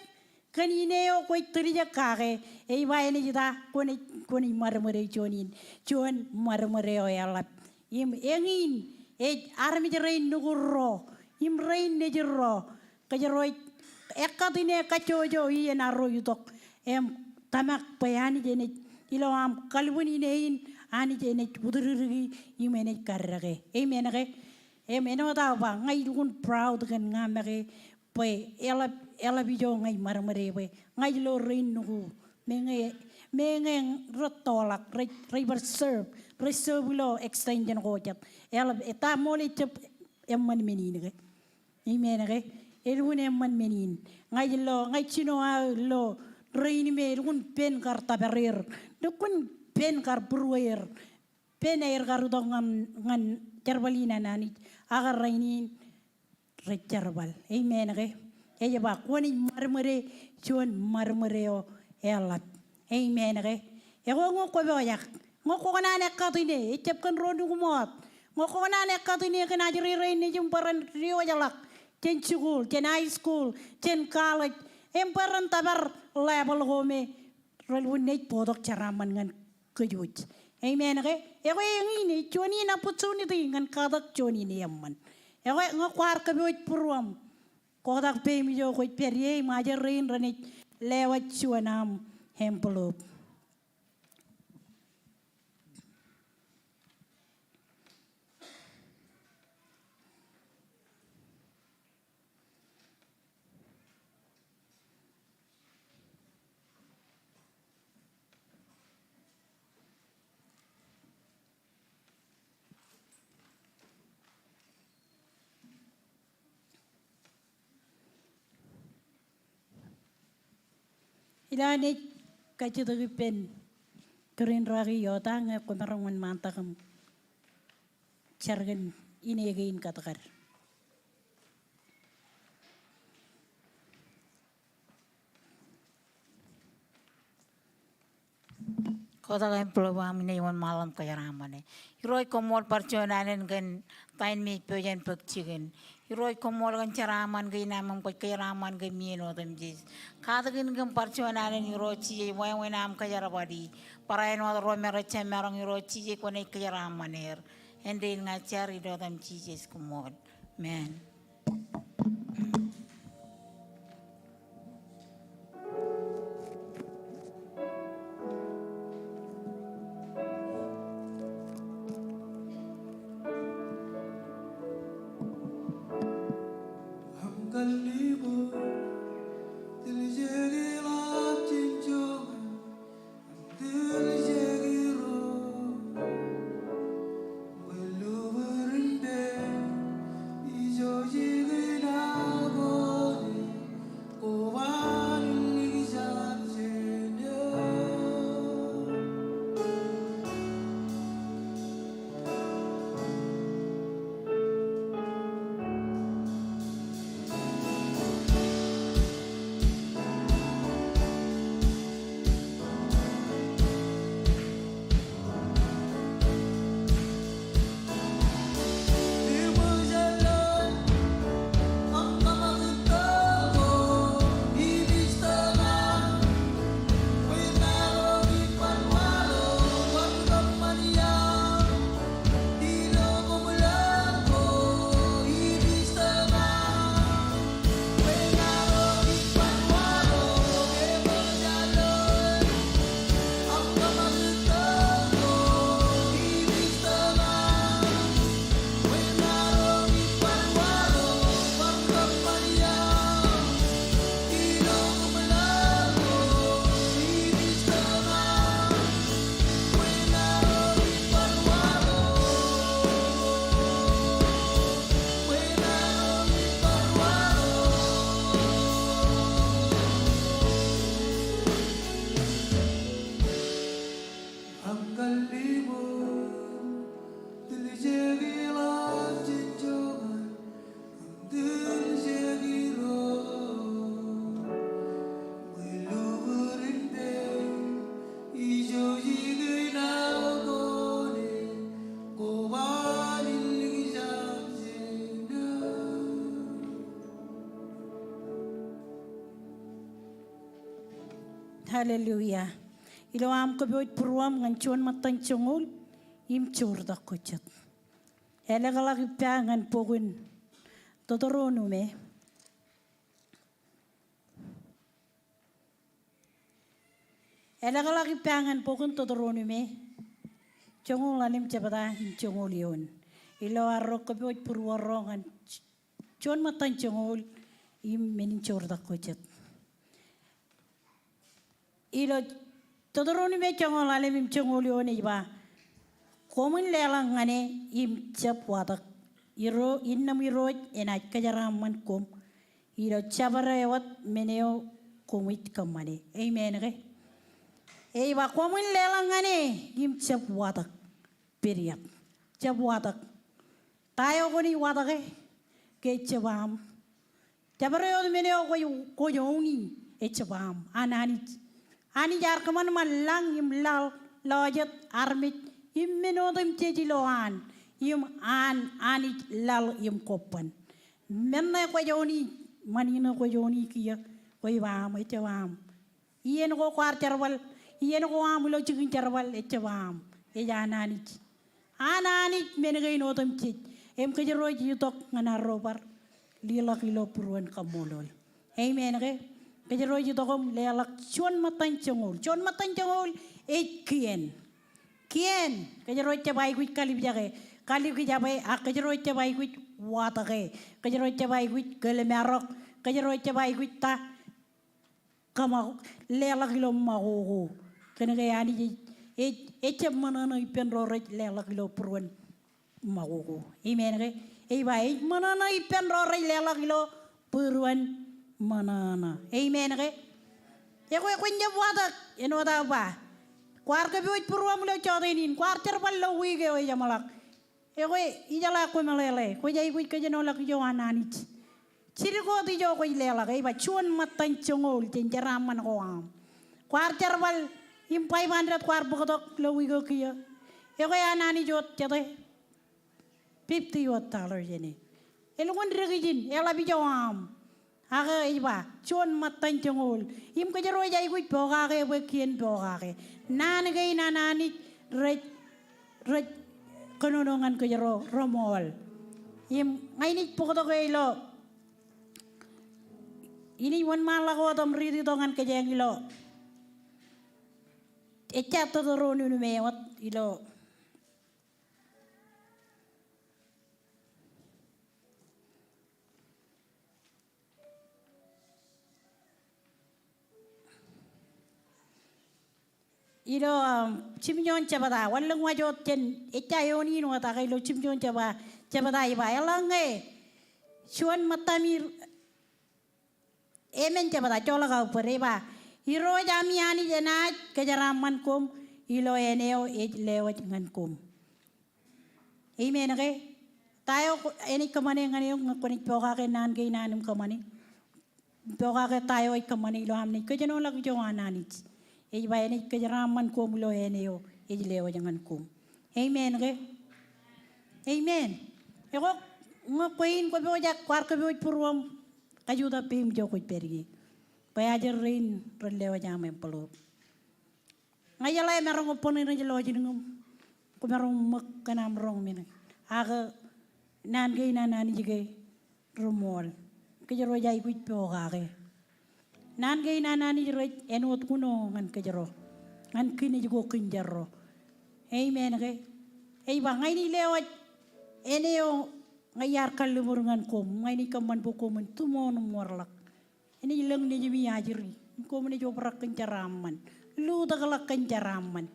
kōn ine eo kwōj tiljek kake. Ej ba enaaj ta, kwōnaaj, kwōnaaj ṃadṃōde juon in, juon ṃadṃōd eo eḷap. Im eñin ej armej rein nukurro im rein nejirro. Kōjro ej ekkat ine kajjojo iien arro itok im tōmak bwe Anij enaaj, ilo aṃ kalbwin ine in, Anij enaaj utdikdiki im enaaj kaddeke. Amen ke? Im āinwōt aō ba, ña ij lukkuun proud kōn ña make bwe eḷap, eḷap ijo ña ij ṃadṃōde bwe ña ij lo rein nukū. Meñe, meñe rej tōḷak, rej, rej bar serve, rej serve ilo extension ko jet. Eḷap, eta ṃool ejjab eṃṃan men in ke. Amen ke? Elukkuun eṃṃan men in. Ña ij lo, ña ij jino aō lo rein me elukkuun pen kar tōpar er. Lukkuun pen kar būrueer. Pen aer kar itok ñan, ñan jerbal in an Anij. Ak rainin rej jerbal. Amen ke? Ej ba kwōnaaj ṃadṃōde juon ṃadṃōd eo eḷap. Amen ke? Ekwe ñe kwōpojak, ñe kwōkōṇaan ekkat ine, ejjab kōn ro nukuṃ wōt. Ñe kwōkōṇaan ekkat ine kōn ajri rein nejūṃ bwe ren diwōjḷọk jān school, jān high school, jān college, im bwe ren tōpar level ko me relukkuun naaj bōktok jeraaṃṃan ñan kōj wōj. Amen ke? Ekwe eñin ej juon in opportunity ñan katak juon in eṃṃan. Ekwe ñe kwaar kōpooj būruōṃ, kotak peiṃ ijo kwōj pād ie im ajri rein renaaj lewōj juon aṃ envelope. Ilo an ej kajjitōk ippān Green Rock ioota ñe kwōmaroñ wōnṃaantak im jar kōn ine kein katakad. Kotak envelope aṃ, inaaj wōnṃaanḷọk im kōjeraaṃṃane. Irooj, koṃṃool bar juon alen kōn ta in me ej pojak in bōk jikin. Irooj, koṃṃool kōn jeraaṃṃan kein aṃ im kwōj kōjeraaṃṃan kōm iien otemjej. Katakin kōm bar juon alen, Irooj Jisōs, wāween aṃ kōjerbali. Barāinwōt ro me rej jab maroñ, Irooj Jisōs, kwōnaaj kōjeraaṃṃan er. Āindein ña ij jar ilo etan Jisōs, koṃṃool. Amen. Hallelujah. Ilo aṃ kōpooj būruōṃ ñan juon ṃōttan joñoul im joortak ko jet. Elōkḷọk ippa ñan bok in Teuteronume. Elōkḷọk ippa ñan bok in Teuteronume, joñoul ḷalem jebta im joñoul eoon. Ilo arro kōpooj būruorro ñan juon ṃōttan joñoul im men in joortak ko jet. Ilo Teuteronume joñoul ḷalem im joñoul eoon ej ba, koṃwin leḷọk ñan e im jab watōk. Iro, innām Irooj enaaj kōjeraaṃṃan koṃ ilo jabdewōt men eo koṃij kōṃṃane. Amen ke? Ej ba koṃwin leḷọk ñan e im jab watōk. Period. Jab watōk. Ta eo kwōnaaj watōke? Ke ejjab aṃ. Jabdewōt men eo kwōj, kwōj own e, ejjab aṃ, an Anij. Anij ear kōṃanṃan lañ im laḷ, lọjet, armej, im men otemjej ilo an, im an Anij laḷ im kobban. Men ṇe kwōj own e, ṃani ṇe kwōj own e kiiō, kwōj ba aṃ, ejjab aṃ. Iien ko kwaar jerbal, iien ko aṃ ilo jikin jerbal, ejjab aṃ, ej an Anij. An Anij men kein otemjej. Im kōjro ej itok ñan arro bar leḷọk ilo būruon kaṃṃoolol. Amen ke? Kōjro ej itok im leḷọk juon ṃōttan joñoul. Juon ṃōttan joñoul ej kien. Kien, kōjro ejjab aikuj kalipjake, kalipjake, ak kōjro ejjab aikuj watōke, kōjro ejjab aikuj kōlmarok, kōjro ejjab aikuj ta, kōṃakoko, leḷọk ilo ṃakoko. Kōnke Anij ej, ej, ejjab ṃōṇōṇō ippān ro rej leḷọk ilo būruon ṃakoko. Amen ke? Ej ba ej ṃōṇōṇō ippān ro rej leḷọk ilo būruon ṃōṇōṇō. Amen ke? Ekwe, kwōn jab watōk, āinwōt aō ba. Kwaar kōpooj būruōṃ ilo jọteen in, kwaar jerbal ilo wiik eo ejeṃḷọk. Ekwe, ijeḷā kwōmeḷeḷe, kwōj aikuj kōjenolọk ijo an Anij. Jidik wōt ijo kwōj leḷọk, ej ba juon ṃōttan joñoul jān jeraaṃṃan ko aṃ. Kwaar jerbal im five hundred kwaar bōktok ilo wiik eo kiiō. Ekwe an Anij wōt jete? Fifty wōt dollar jāne. Elukkuun dikijin, eḷap ijo aṃ. Ak ej ba, juon ṃōttan joñoul. Im kōjro ej aikuj pokake bwe kien pokake. Naan kein an Anij rej, rej kōnono ñan kōjro reṃool. Im ña inaaj bōktok e ilo. Inaaj wōnṃaanḷọk wōt im riiti tok ñan kōjeañ ilo. Ejja Teuteronume wōt ilo. Ilo, um, jimjuon jebta, wanlōñ waj wōt jān ejja eoon in wōt ak ilo jimjuon jebta, jebta ej ba, eḷaññe juon ṃōttami, emān jebta, joḷọk aō bōd, ej ba, Irooj ami Anij enaaj kōjeraaṃṃan koṃ ilo āne eo ej lewōj ñan koṃ. Amen ke? Ta eo enaaj kōṃṃane ñan eok ñe kwōnaaj pokake naan kein an im kōṃṃane. Pokake ta eo ej kōṃṃane ilo am naaj kōjenolọk ijo an Anij. Ej ba enaaj kōjeraaṃṃan koṃ ilo āne eo ej lewōj ñan koṃ. Amen ke? Amen. Ekwe ñe kwe in kwōpooj ak kwaar kōpooj būruōṃ, kajutak peiṃ ijo kwōj pād ie. Bwe ajri rein ren lewōj aṃ envelope. Ña ijeḷā emaroñ bōn eṇ ej lọjilñūṃ, kwōmaroñ ṃōk kōn aṃ roñ men. Ak naan kein an Anij ke reṃool. Kōjro ej aikuj pokake. Naan kein an Anij rej āinwōt uno ñan kōjro. Ñan kinej ko kinjerro. Amen ke? Ej ba ña inaaj lewōj āne eo ña iar kalliṃur ñan koṃ. Ña inaaj kōṃṃan bwe koṃwin tiṃoon im wōrḷọk. Enaaj lōñ nejimi ajri, im koṃ naaj obrak kōn jeraaṃṃan, lutōkḷọk kōn jeraaṃṃan.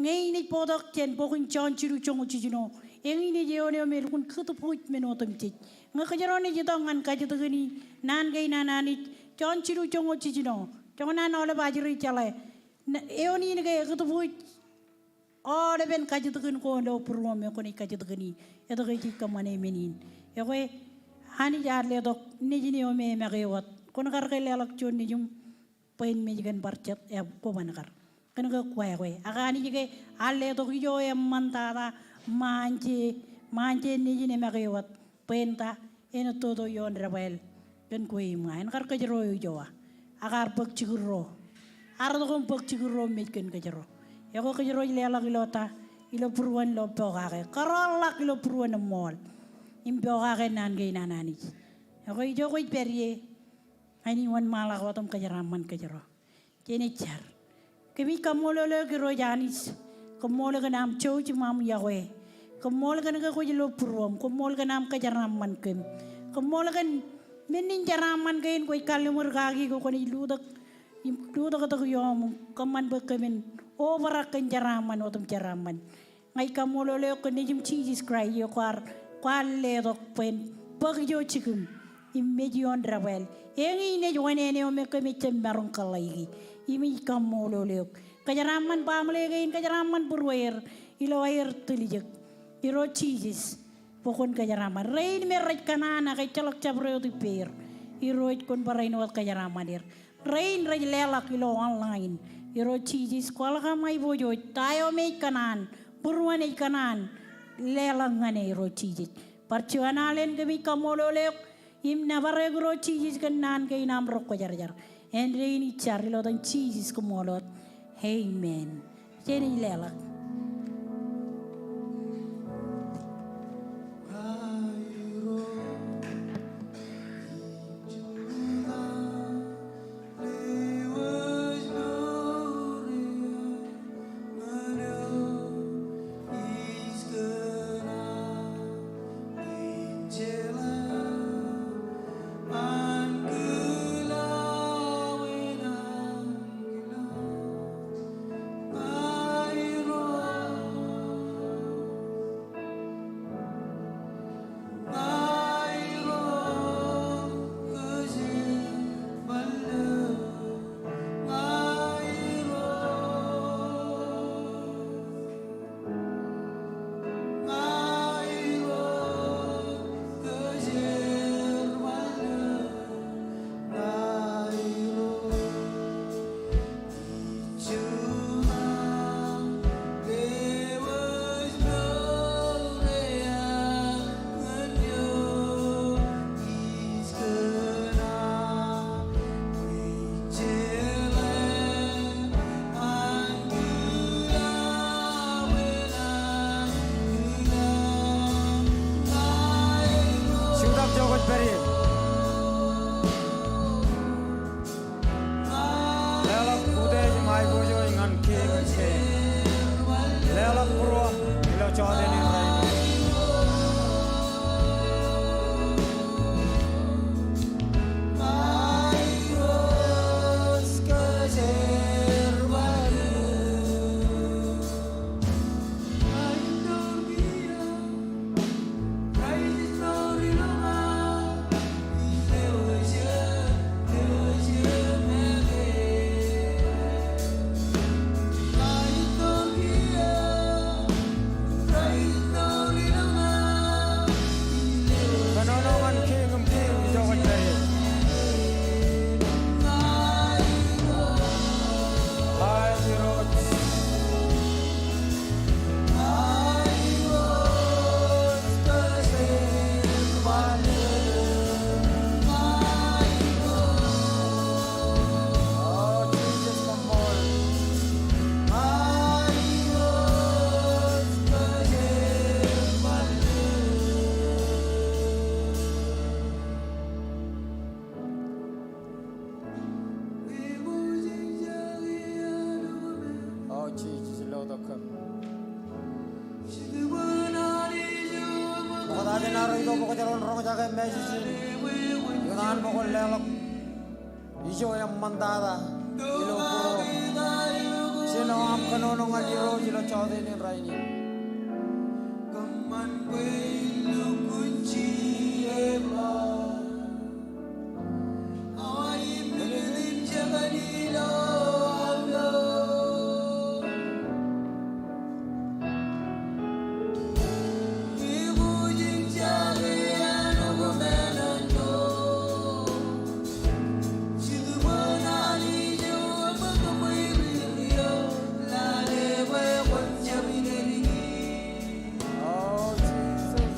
Ñe inaaj bōktok jān bok in Jon jilu joñoul jiljino, eñin ej eoon eo me elukkuun kūtbuuj men otemjej. Ñe kōjro naaj itok ñan kajjitōkin naan kein an Anij, Jon jilu joñoul jiljino, joñan aolep ajri jeḷā, eoon in ke ekūtbuuj aolepen kajjitōkin ko ilo būruōṃ eo kwōnaaj kajjitōkini, etke ej kōṃṃane men in. Ekwe, Anij ear letok nejin eo me emake wōt. Kwōn kar ke leḷọk juon nejiṃ bwe en mej kōn bar jet, e, kwōban kar. Kōn ke kwakwe. Ak Anij ke ear letok ijo eṃṃantata ṃaanje, ṃaanje nejin emake wōt. Bwe en ta, en toto ioon debwāāl kōn kwe im ña. En kar kōjro eo ijowa. ak ear bōk jikūrro. Ear itok im bōk jikūrro im mej kōn kōjro. Ekwe kōjro ej leḷọk ilo ta? Ilo būruon ilo pokake. Kōrọọlḷọk ilo būruon eṃṃool im pokake naan kein an Anij. Ekwe ijo kwōj pād ie, ña in wōnṃaanḷọk wōt im kōjeraaṃṃan kōjro. Jen jar. Kōmij kaṃṃoolol eok Irooj Anij. Koṃṃool kōn aṃ jouj im aṃ iọkwe. Koṃṃool kōn ke kwōj lo būruōṃ. Koṃṃool kōn aṃ kōjeraaṃṃan kōm. Koṃṃool kōn men in jeraaṃṃan kein kwōj kalliṃur kaki ke kwōnaaj lutōk im lutōktok ioṃ kōṃṃan bwe kōmin obrak kōn jeraaṃṃan otem jeraaṃṃan. Ña ij kaṃṃoolol eok kōn Nejūṃ Jisōs Kraist eo kwaar, kwaar letok bwe en bōk ijo jikiṃ im mej ioon debwāāl. Eñin ej wōṇāān eo me kōmij jab maroñ kōḷḷāiki. Im ij kaṃṃoolol eok. Kōjeraaṃṃan baaṃle kein, kōjeraaṃṃan būrueir ilo aer tiljek. Irooj Jisōs, bwe kwōn kōjeraaṃṃan. Rein me rej kōṇaan ak ejjeḷọk jabdewōt ippāer, Irooj kwōn barāinwōt kōjeraaṃṃan er. Rein rej leḷọk ilo online, Irooj Jisōs, kwaḷọk aṃ aiboojoj. Ta eo me ej kōṇaan, būruon ej kōṇaan, leḷọk ñan e, Irooj Jisōs. Bar juon alen kōmij kaṃṃoolol eok im nōbar eok Irooj Jisōs kōn naan kein aṃ rekwōjarjar. Āindein ij jar ilo etan Jisōs, koṃṃool wōt. Amen. Jen leḷọk. Jutak jokwōj pād ie. Leḷọk utiej im aiboojoj ñan Kiiñ in kein. Leḷọk būruō ilo jọteen in rainin. Kōnono ñan Kiiñ in kiiñ, ijo kwōj pād ie. Aet Irooj. O Jisōs, ilo tok kōm. Ṃokta jān arro itok bwe kwōj jen roñjake message in. Ikōṇaan bwe kwōn leḷọk ijo eṃṃantata ilo būruō. Jino aṃ kōnono ñan Irooj ilo jọteen in rainin. O Jisōs.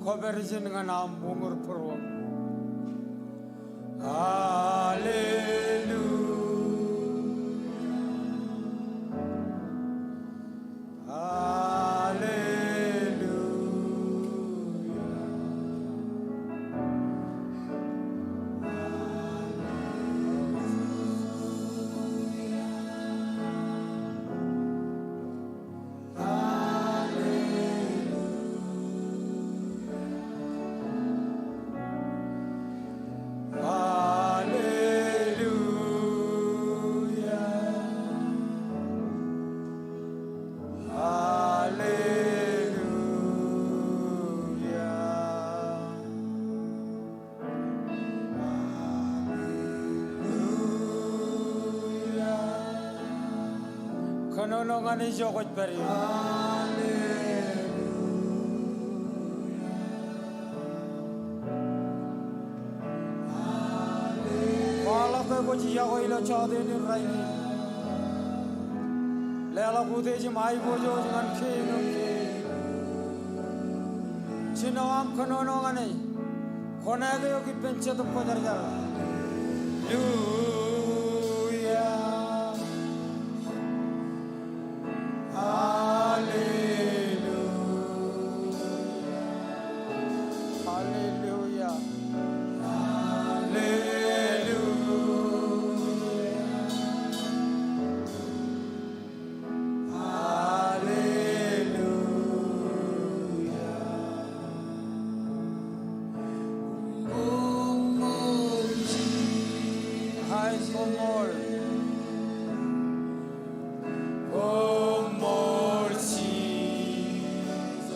Eo pād ijin ñan aṃ uñūr būruōṃ. Alleluia. Alleluia. Alleluia. Alleluia. Alleluia. Kōnono ñan e ijo kwōj pād ie. Alleluia. Kwaḷọk ke kwōj yokwe ilo jọteen in rainin. Leḷọk utiej im aiboojoj ñan kein im kein. Jino aṃ kōnono ñan e. Kwōnaaj eok ippān Jetōb Kwōjarjar. Alleluia. Alleluia. Alleluia. Alleluia. Alleluia. Koṃṃool Jisōs. Hai, koṃṃool. Koṃṃool Jisōs.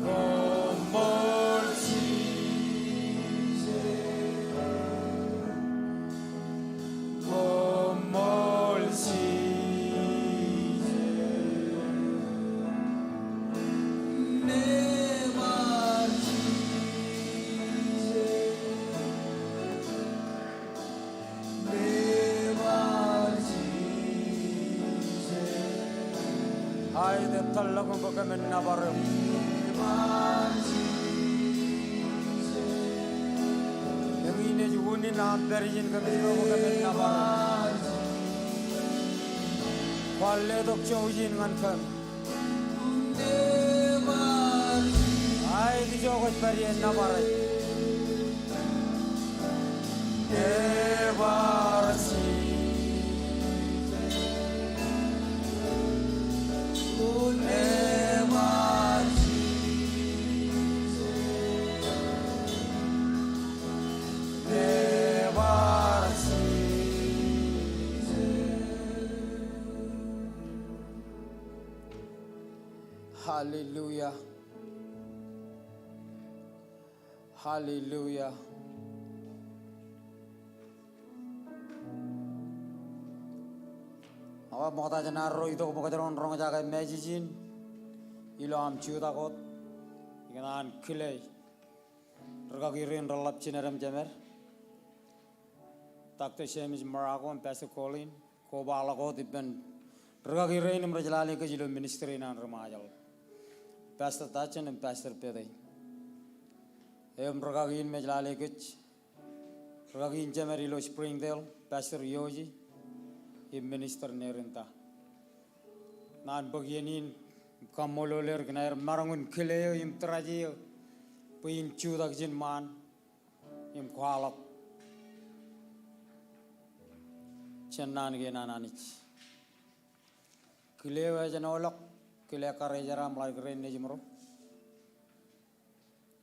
Koṃṃool Jisōs. Koṃṃool Jisōs. Nebar Jisōs. Nebar Jisōs. Aet, tōllọk im bwe kōmin nōbar eok. Eñin ej unin aṃ pād ijin kōmij bwe kōmin nōbar eok. Kwaar letok jouj in ñan kōm. Aet, ijo kwōj pād ie, nōbar e. Nebar Jisōs. Nebar Jisōs. Nebar Jisōs. Alleluia. Alleluia. Ak ṃokta jān arro itok bwe kōjro en roñjake message in ilo aṃ jutak wōt, ikōṇaan kile rikaki rein reḷap jined im jemed, Doctor James Morocco im Pastor Colin, kobaḷọk wōt ippān rikaki rein im rej lale kōj ilo ministry in an ri Ṃajeḷ, Pastor Tajen im Pastor Pete. Im rikaki in mej lale kōj, rikaki in jemed ilo Springdale, Pastor Yoji im Minister Nerinda. Naan bōk iien in kaṃṃoolol er kōn aer maroñ in kile eō im tōraje eō bwe in jutak ijin ṃaan im kwaḷọk jān naan kein an Anij. Kile eo ejenoḷọk, kile karijeraṃ ḷọk rein nejimro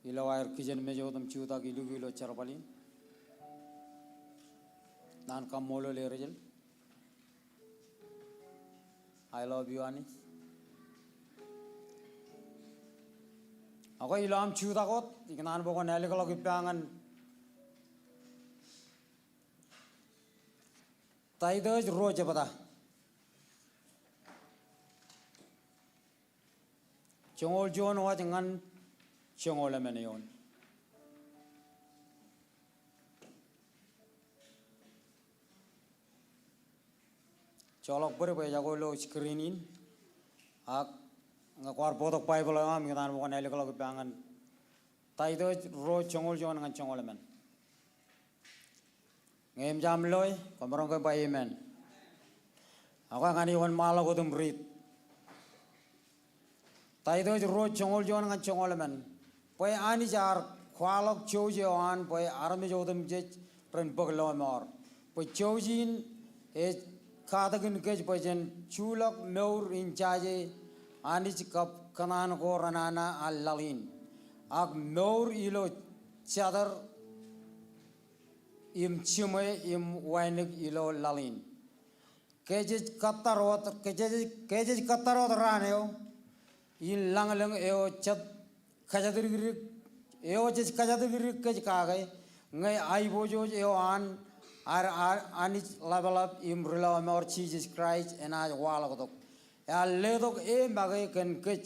ilo aer kijenmej wōt im jutak iluk ilo jerbal in. Naan kaṃṃoolol er ijel. I love you, Anij. Ak ilo aṃ jutak wōt, ikōṇaan bwe kwōn ālikḷọk ippa ñan Taitōs ruo jebta, joñoul juon waj ñan joñoul emān eoon. Joḷọk bōd bwe ejako ilo screen in, ak Ñe kwaar bōktok Baibōḷ eo aṃ, ikōtaan bwe kwōn ālikḷọk ippa ñan Taitōs ruo joñoul juon ñan joñoul emān. Ñe eṃōj aṃ loe, kwōmaroñ ke ba amen. Ak ña ij wōnṃaanḷọk wōt im riit. Taitōs ruo joñoul juon ñan joñoul emān. Bwe Anij ear kwaḷọk jouj eo an bwe armej otemjej ren bōk lọmọọr. Bwe jouj in ej katakin kōj bwe jen juḷọk mour in jaje Anij kab kōṇaan ko renana an laḷ in, ak mour ilo jatōr im jiṃwe im wānōk ilo laḷ in. Kōjeej kōttar wōt, kōjeej, kōjeej kōttar wōt raan eo in lañlōñ eo jet kōjatdikdik, eo jej kōjatdikdik kōj kake, ñe aiboojoj eo an ad, ad Anij ḷapḷap im ri lọmọọr Jisōs Kraist enaaj waḷọktok. Ear letok e make kōn kōj,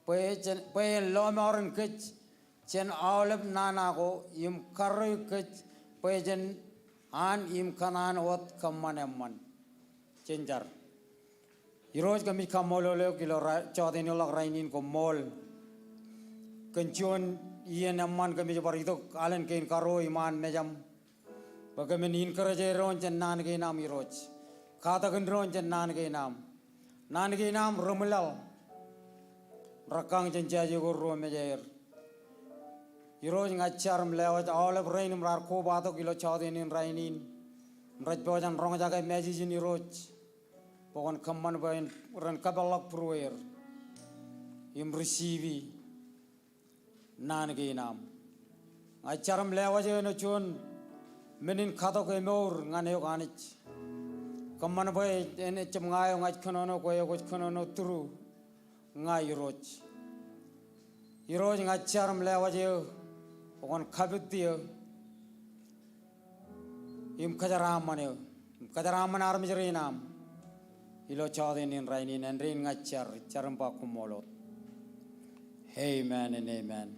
bwe jen, bwe en lọmọọren kōj, jen aolep nana ko im karreoik kōj, bwe jen an im kōṇaan wōt kōṃṃan eṃṃan. Jen jar. Irooj, kōmij kaṃṃoolol eok ilo ra-, jọteen in ḷọk rainin, koṃṃool kōn juon iien eṃṃan kōmij bar itok alen kein karuo iṃaan mejaṃ. Bwe kōmin encourage doon jān naan kein aṃ Irooj. Katakin doon jān naan kein aṃ. Naan kein aṃ reṃwilaḷ. Rekkañ jān jaje ko ruo mejaer. Irooj, ña ij jar im lewōj aolep rein im raar kobatok ilo jọteen in rainin im rej pojak in roñjake message in Irooj. Bwe kwōn kōṃṃan bwe ren kōpeḷḷọk būrueir im receive naan kein aṃ. Ña ij jar im lewōj eō ilo juon men in katok emour ñan eok Anij. Kōṃṃan bwe en ejjab ña eo ña ij kōnono, kwe eo kwōj kōnono through ña Irooj. Irooj, ña ij jar im lewōj eō bwe kwōn kapit eō im kōjeraaṃṃan eō im kōjeraaṃṃan armej rein aṃ ilo jọteen in rainin. Āindein ña ij jar, ij jar im ba koṃṃool wōt. Amen and amen.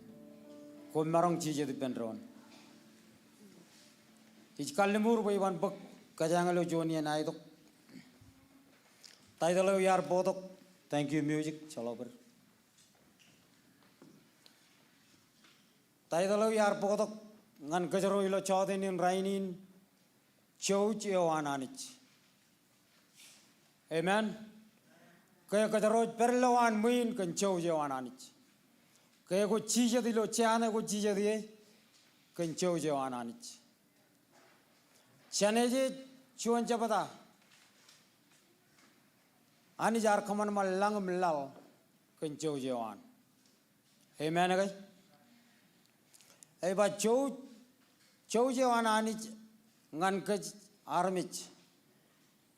Koṃ maroñ jijet ippān doon. Ij kalliṃur bwe iban bōk kōjeañ ilo juon iien aetok. Taitōḷ eo iar bōktok, thank you music, jeḷọk bōd. Taitōḷ eo iar bōktok ñan kōjro ilo jọteen in rainin, Jouj eo an Anij. Amen. Ke kōjro ej pād ilowaan ṃwiin kōn jouj eo an Anij. Ke kwōj jijet ilo jān eo kwōj jijet ie kōn jouj eo an Anij. Jenesis juon jebta. Anij ear kōṃanṃan lañ im laḷ kōn jouj eo an. Amen ke? Ej ba jouj, jouj eo an Anij ñan kōj armej.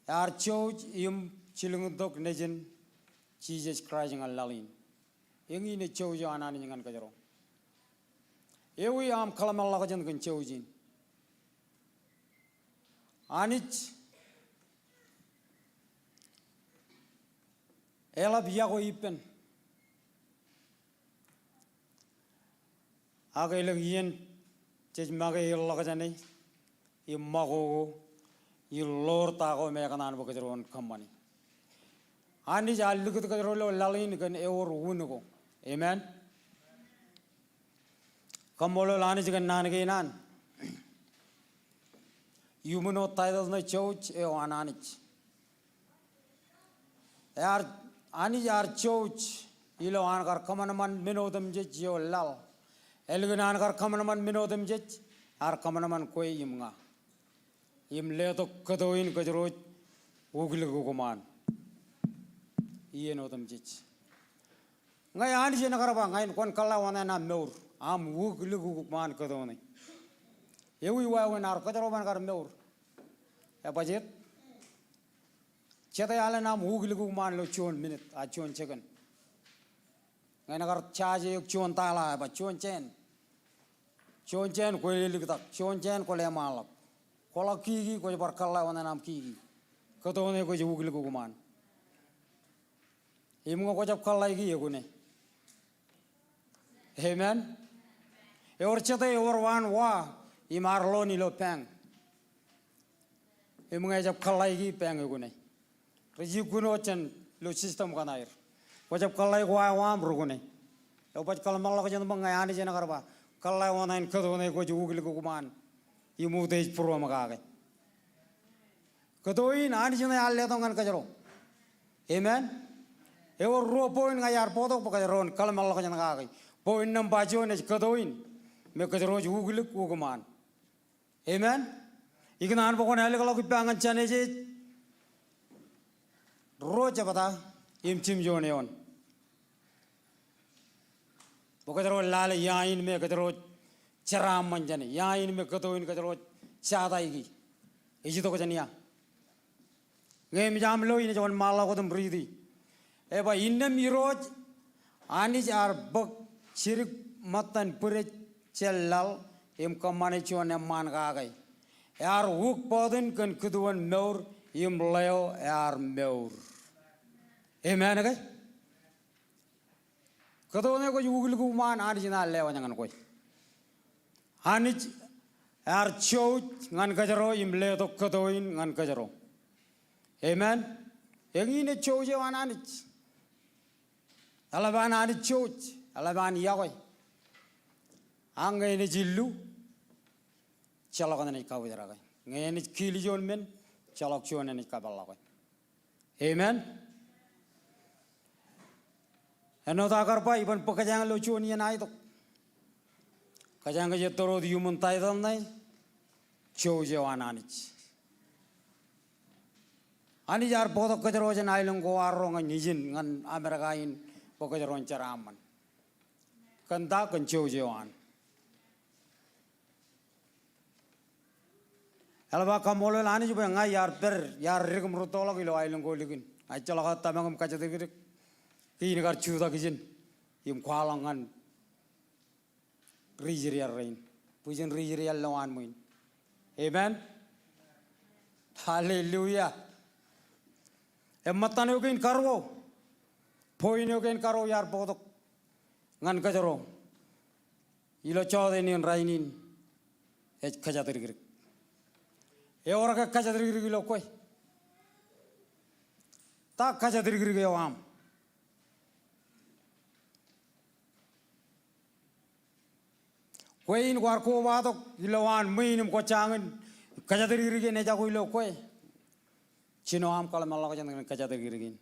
Ear jouj im jilkintok Nejin Jisōs Kraist ñan laḷ in. Eñin ej jouj eo an Anij ñan kōjro. Ewi aṃ kōḷmānḷọkjeṇ kōn jouj in? Anij eḷap yokwe ippān. Ak elōñ iien jej make er ḷọk jāne im ṃakoko im ḷoor ta ko me ekōṇaan bwe kōjro en kōṃṃane. Anij ear likūt kōjro ilo laḷ in kōn ewōr wūn ko. Amen. Kaṃṃoolol Anij kōn naan kein an. Iuṃwin wōt taitōḷ ṇe jouj eo an Anij. Ear, Anij ear jouj ilo an kar kōṃanṃan men otemjej eo laḷ. Ālikin an kar kōṃanṃan men otemjej, ear kōṃanṃan kwe im ña. Im letok kōto in kōjro ej wūklik ukōṃaan iien otemjej. Ñe Anij en kar ba ña in, kwōn kōḷḷā wōṇāān aṃ mour, aṃ wūklik ukōṃaan kōto ṇe. Ewi wāween ad kōjro ban kar mour? Ebajjeet. Jete alen aṃ wūklik ukōṃaan ilo juon minit, a juon second? Ñe en kar jaje eok juon taḷa, eba juon jāān. Juon jāān kwō leliktak, juon jāān kwō leṃaanḷọk. Kwō ḷak kiki, kwōj bar kōḷḷā wōṇāān aṃ kiki. Kōto ṇe kwōj wūklik ukōṃaan. Im ñe kwōjab kōḷḷāiki, ekune. Amen. Ewōr jete, ewōr waan wa im ear loan ilo bank. Im ñe ejab kōḷḷāiki, bank ekune. Rej jikuṇ wōt jān ilo system kaṇ aer. Bwe jab kōḷḷā ko aō aṃ rukune. Eo baj kōḷmānḷọkjeṇ bwe ñe Anij en kar ba, kōḷḷā oṇāān kōto ṇe kwōj uklik ukōṃaan im utiej būruōṃ kake. Kōto in Anij ṇe ear letok ñan kōjro. Amen. Ewōr ruo point ña iar bōktok bwe kōjro en kōḷmānḷọkjeṇ kake. Point nōṃba juon ej kōto in me kōjro ej uklik ukōṃaan. Amen. Ikōṇaan bwe kwōn ālikḷọk ippa ñan Jenesis ruo jebta im jimjuon eoon. Bwe kōjro lale ia in me kōjro jeraaṃṃan jāne, ia in me kōto in kōjro jataiki. Ej itok jān ia. Ñe eṃōj aṃ lo in ej wōnṃaanḷọk wōt im riiti. Ej ba, innām Irooj Anij ear bōk jidik ṃōttan bwidej jān laḷ im kōṃṃane juon eṃṃaan kake. Ear wūk bọtin kōn kūtuon mour im ḷeo ear mour. Amen ke? Kōto ṇe kwōj uklik ukōṃaan, Anij ṇe ear lewōj ñan kwe. Anij ear jouj ñan kōjro im letok kōto in ñan kōjro. Amen. Eñin ej jouj eo an Anij. Eḷap an Anij jouj, eḷap an iọkwe. Ak ñe enaaj illu, ejjeḷọk enaaj kabōjrake. Ñe enaaj kiil juon men, ejjeḷọk juon enaaj kapeḷḷọke. Amen. Āinwōt aō kar ba, iban bōk kōjeañ ilo juon iien aetok. Kōjeañ kōj ettōr wōt iuṃwin title ṇe, jouj eo an Anij. Anij ear bōktok kōjro jān aelōñ ko arro ñan ijin ñan Amerika in bwe kōjro en jeraaṃṃan. Kōn ta? Kōn jouj eo an. Eḷap aō kaṃṃoolol Anij bwe ña iar pād, iar dik im rūttoḷọk ilo aelōñ ko likin. Ña ejjeḷọk aō tōmak im kōjatdikdik kein kar jutak ijin im kwaḷọk ñan ri-Israel rein. Bwijin ri-Israel lowaan ṃwiin. Amen. Hallelujah. Im ṃōttan eo kein karuo, point eo kein karuo iar bōktok ñan kōjro ilo jọteen in rainin ej kōjatdikdik. Ewōr ke kōjatdikdik ilo kwe? Ta kōjatdikdik eo aṃ? Kwe in kwaar kobatok ilowaan ṃwiin im kwōj jañin kōjatdikdik in ejako ilo kwe. Jino aṃ kōḷmānḷọkjeṇ kōn kōjatdikdik in.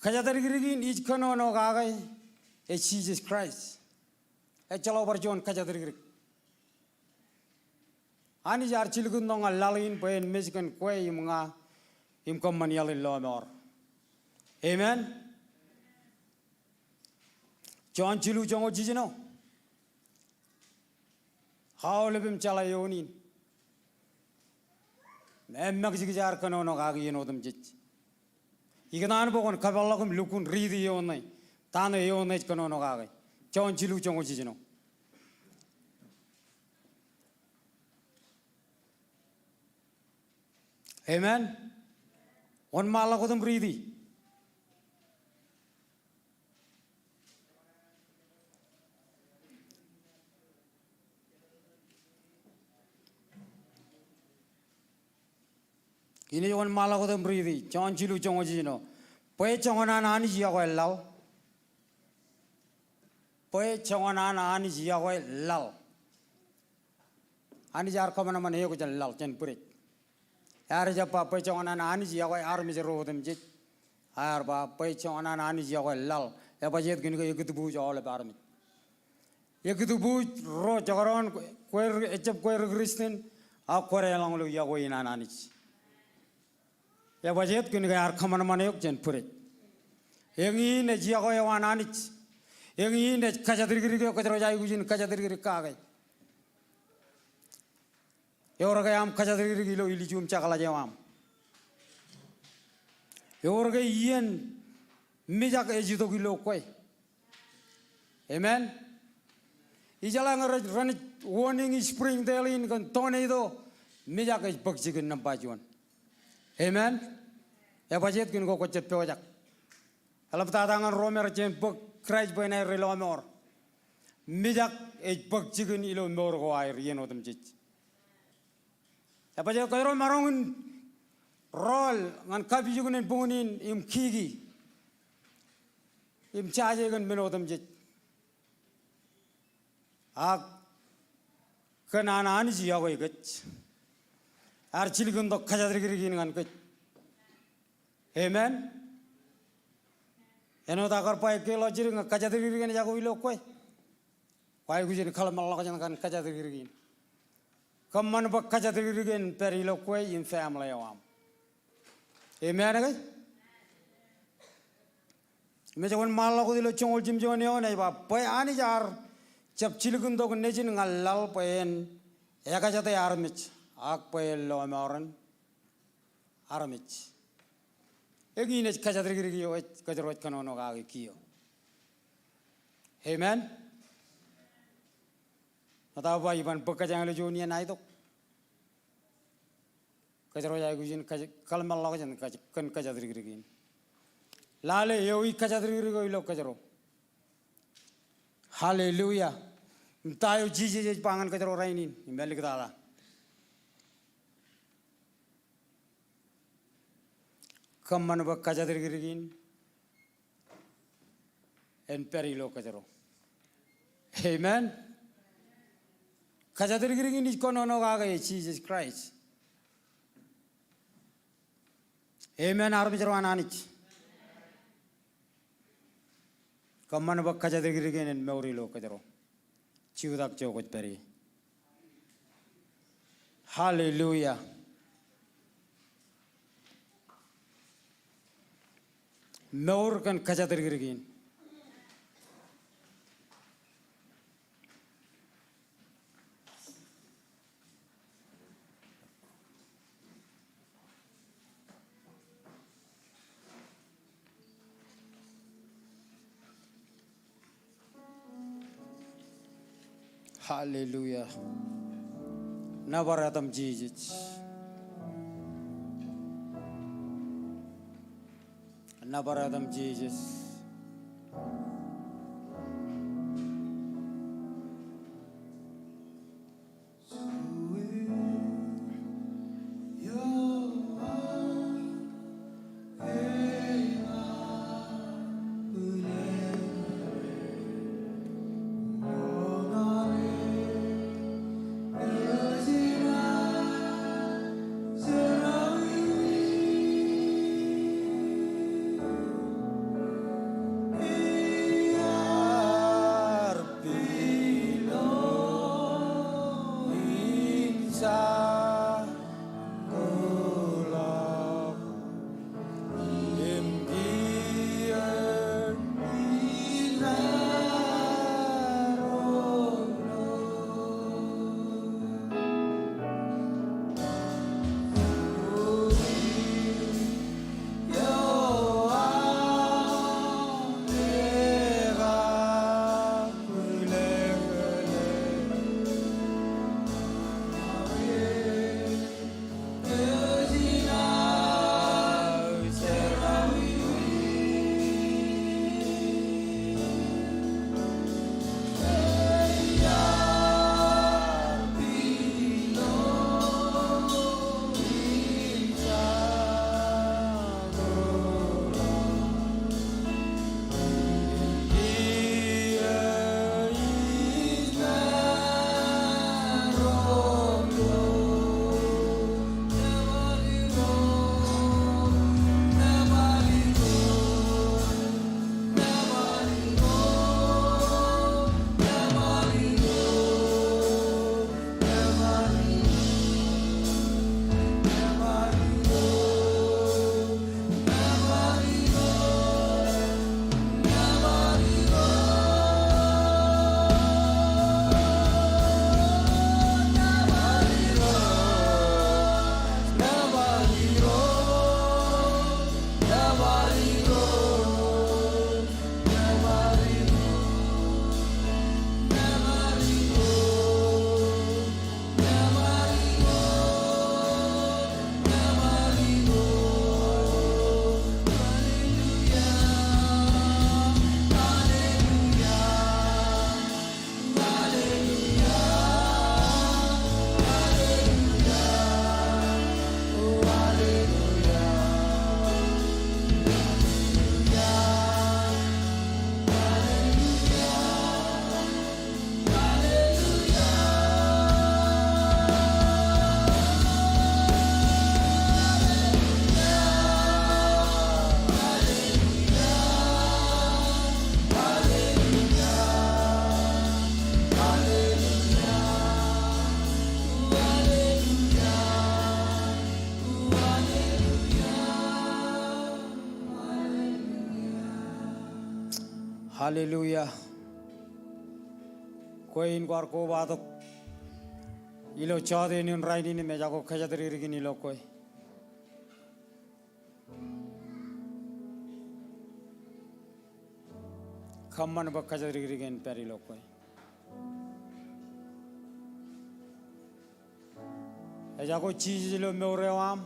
Kōjatdikdik in ij kōnono kake ej Jisōs Kraist. Ejjeḷọk bar juon kōjatdikdik. Anij ear jilkintok ñan laḷ in bwe en mej kōn kwe im ña im kōṃṃan iaḷ in lọmọọr. Amen. Jon jilu joñoul jiljino. Aolep im jeḷā eoon in. Im eṃṃakjikjek ear kōnono kake iien otemjej. Ikōṇaan bwe kwōn kapeḷḷọk im lukkuun riiti eoon ṇe. Ta ṇe eoon ṇe ej kōnono kake? Jon jilu joñoul jiljino. Amen. Wōnṃaanḷọk wōt im riiti. Inaaj wōnṃaanḷọk wōt im riiti, Jon jilu joñoul jiljino. Bwe joñan an Anij iọkwe laḷ. Bwe joñan an Anij iọkwe laḷ. Anij ear kōṃanṃan eok jān laḷ, jān bwidej. Ear jab ba bwe joñan an Anij iọkwe armej ro otemjej. Ear ba bwe joñan an Anij iọkwe laḷ. Ebajjeet kōn ke ekūtbuuj aolep armej. Ekūtbuuj ro jekdọọn kwe, ejab kwe ri-Kristian, ak kwō deḷọñ ilo iọkwe in an Anij. Ebajjeet kōn ke ear kōṃanṃan eok jān bwidej. Eñin ej iọkwe eo an Anij. Eñin ej kōjatdikdik eo kōjro ej aikuj in kōjatdikdik kake. Ewōr ke aṃ kōjatdikdik ilo ilju im jekḷaj eo aṃ? Ewōr ke iien mijak ej itok ilo kwe? Amen. Ijeḷā ñe rej, renaaj warning Springdale in kōn tornado, mijak ej bōk jikin nōṃba juon. Amen. Ebajjeet kōn ke kwōjab pojak. Eḷaptata ñan ro me rej jañin bōk Kraist bwe en aer ri lọmọọr. Mijak ej bōk jikin ilo mour ko aer iien otemjej. Ebajjeet kōjro maroñ in rọọl ñan kapijuknen buñūn in im kiki im jaje kōn men otemjej. Ak kōn an Anij yokwe kōj. Ear jilkintok kōjatdikdik in ñan kōj. Amen. Āinwōt aō kar ba ekkā ḷọk jidik ñe kōjatdikdik eṇ ejako ilo kwe, kwaikuj in kōḷmānḷọkjeṇ kōn kōjatdikdik in. Kōṃṃan bwe kōjatdikdik eṇ pād ilo kwe im family eo aṃ. Amen ke? Im ej wōnṃaanḷọk wōt ilo joñoul jimjuon eoon ej ba bwe Anij ear jab jilkintok Nejin ñan laḷ bwe en ekajete armej ak bwe en lọmọọren armej. Eñin ej kōjatdikdik eo ej kōjro ej kōnono kake kiiō. Amen. Ṃokta ba iban bōk kōj ilo juon iien aetok, kōjro ej aikuj in kōḷmānḷọkjeṇ kōn kōjatdikdik in. Lale eo ij kōjatdikdik eo ilo kōjro. Hallelujah. Im ta eo Jisōs ej ba ñan kōjro rainin im āliktata? Kōṃṃan bwe kōjatdikdik in en pād ilo kōjro. Amen. Kōjatdikdik in ij kōnono kake ej Jisōs Kraist. Amen, armej ro an Anij. Kōṃṃan bwe kōjatdikdik in en mour ilo kōjro. Jutak ijo kwōj pād ie. Hallelujah. Mour kōn kōjatdikdik in. Hallelujah. Nōbar etaṃ Jisōs. Nōbar etaṃ Jisōs. Hallelujah. Kwe in kwaar kobatok ilo jọteen in rainin im ejako kōjatdikdik in ilo kwe. Kōṃṃan bwe kōjatdikdik in pād ilo kwe. Ejako Jisōs ilo mour eo aṃ,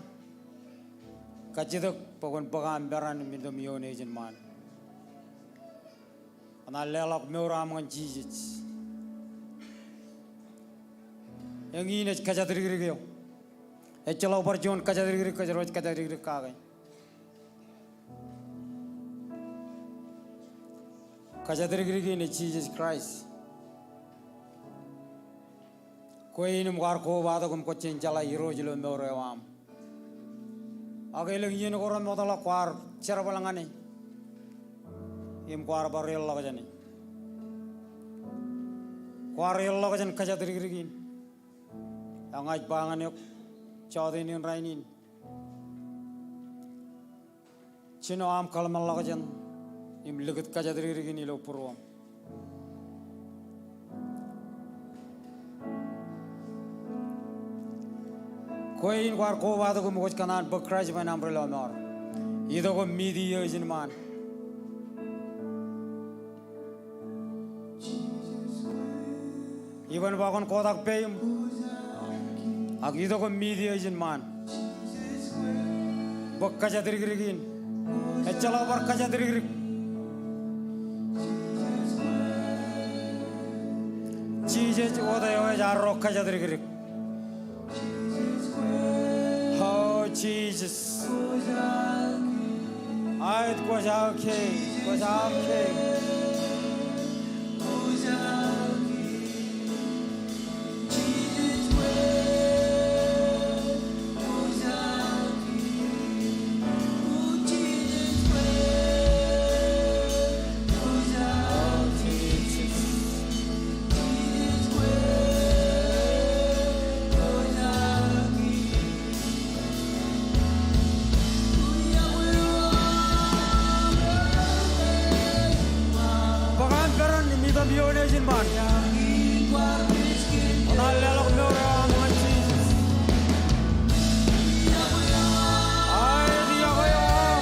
kajjitōk bwe kwōn bōk aṃ peran im itok ioon ejin ṃaan. Kōṇaan leḷọk mour aṃ ñan Jisōs. Eñin ej kōjatdikdik eo. Ejjeḷọk bar juon kōjatdikdik kōjro ej kōjatdikdik kake. Kōjatdikdik in ej Jisōs Kraist. Kwe in im kwaar kobatok im kwōj jañin jeḷā Irooj ilo mour eo aṃ. Ak elōñ iien ko remootḷọk kwaar jerbal ñan e im kwaar bar ilọk jān e. Kwaar ilọk jān kōjatdikdik in. Ak ña ij ba ñan eok jọteen in rainin, jino aṃ kōḷmānḷọkjeṇ im likūt kōjatdikdik in ilo būruōṃ. Kwe in kwaar kobatok im kwōj kōṇaan bōk Kraist bwe en aṃ ri lọmọọr. Itok im meet ijin ṃaan. Iban ba kwōn kotak peiṃ ak itok im meet ijin ṃaan. Bwe kōjatdikdik in ejjeḷọk bar kōjatdikdik. Jisōs wōt eo ej arro kōjatdikdik. O Jisōs. Aet, kwōj aō kein, kwōj aō kein. Bōk aṃ peran im itok ioon ejin ṃaan. Kōṇaan leḷọk mour eo aṃ ñan Jisōs. Aet, iọkwe eo aṃ.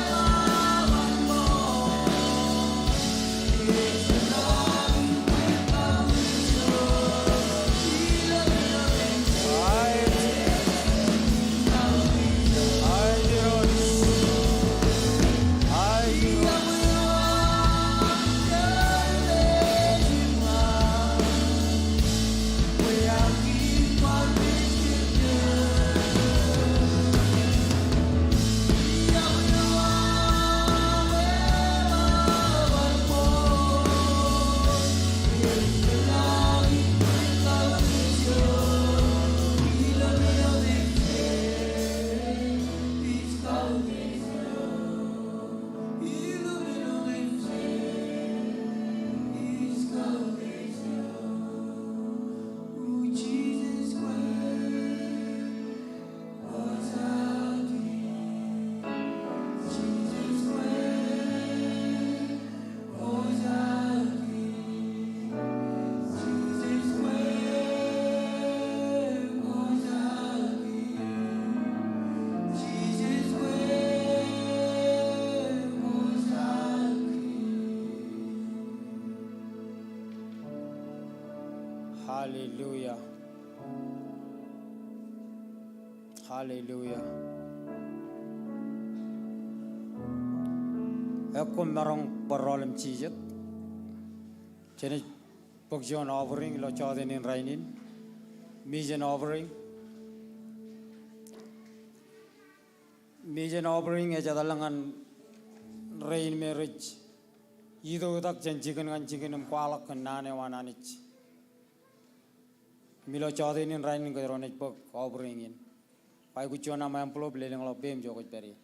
Hallelujah. Hallelujah. Ekwe, maroñ bar rọọl im jijet. Jenaaj bōk juon offering ilo jọteen in rainin. Mission offering. Mission offering ej etal ñan rein me rej itoitak jān jikin ñan jikin im kwaḷọk kōn naan eo an Anij. Im ilo jọteen in rainin kōjro naaj bōk offering in. Ba aikuj juon aṃ envelope, lelōñḷọk peiṃ ijo kwōj pād ie.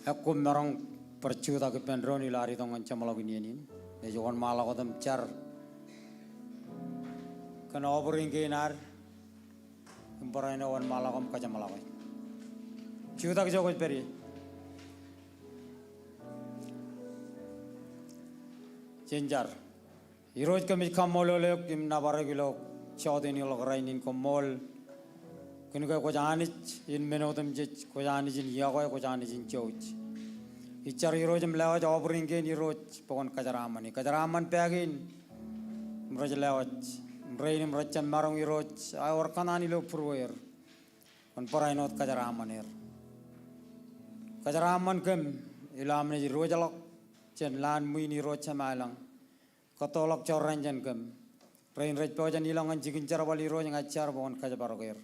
Ekwe maroñ bar jutak ippān doon ilo ad itok ñan jeṃḷọkin iien in. Ej wōnṃaanḷọk wōt im jar kōn offering kein ad im barāinwōt wōnṃaanḷọk im kajeṃḷọke. Jutak ijo kwōj pād ie. Jen jar. Irooj, kōmij kaṃṃoolol eok im nōbar eok ilo jọteen in ḷọk rainin. Koṃṃool kōn ke kwōj Anij in men otemjej, kwōj Anij in yokwe, kwōj Anij in jouj. Ij jar Irooj im lewōj offering kein Irooj bwe kwōn kōjeraaṃṃani. Kōjeraaṃṃan pā kein im rej lewōj im rein im rej jab maroñ Irooj, ak ewōr kōṇaan ilo būrueer. Kwōn barāinwōt kōjeraaṃṃan er. Kōjeraaṃṃan kōm ilo am naaj diwōjḷọk jān ḷaan ṃwiin Irooj Jemām ilañ. Kōttoḷọk jorrāān jān kōm. Rein rej pojak in ilọk ñan jikin jerbal Irooj ña ij jar bwe kwōn kōjparok er.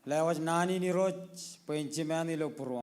Lewōj naan in Irooj bwe en jimeañ ilo būruōṃ.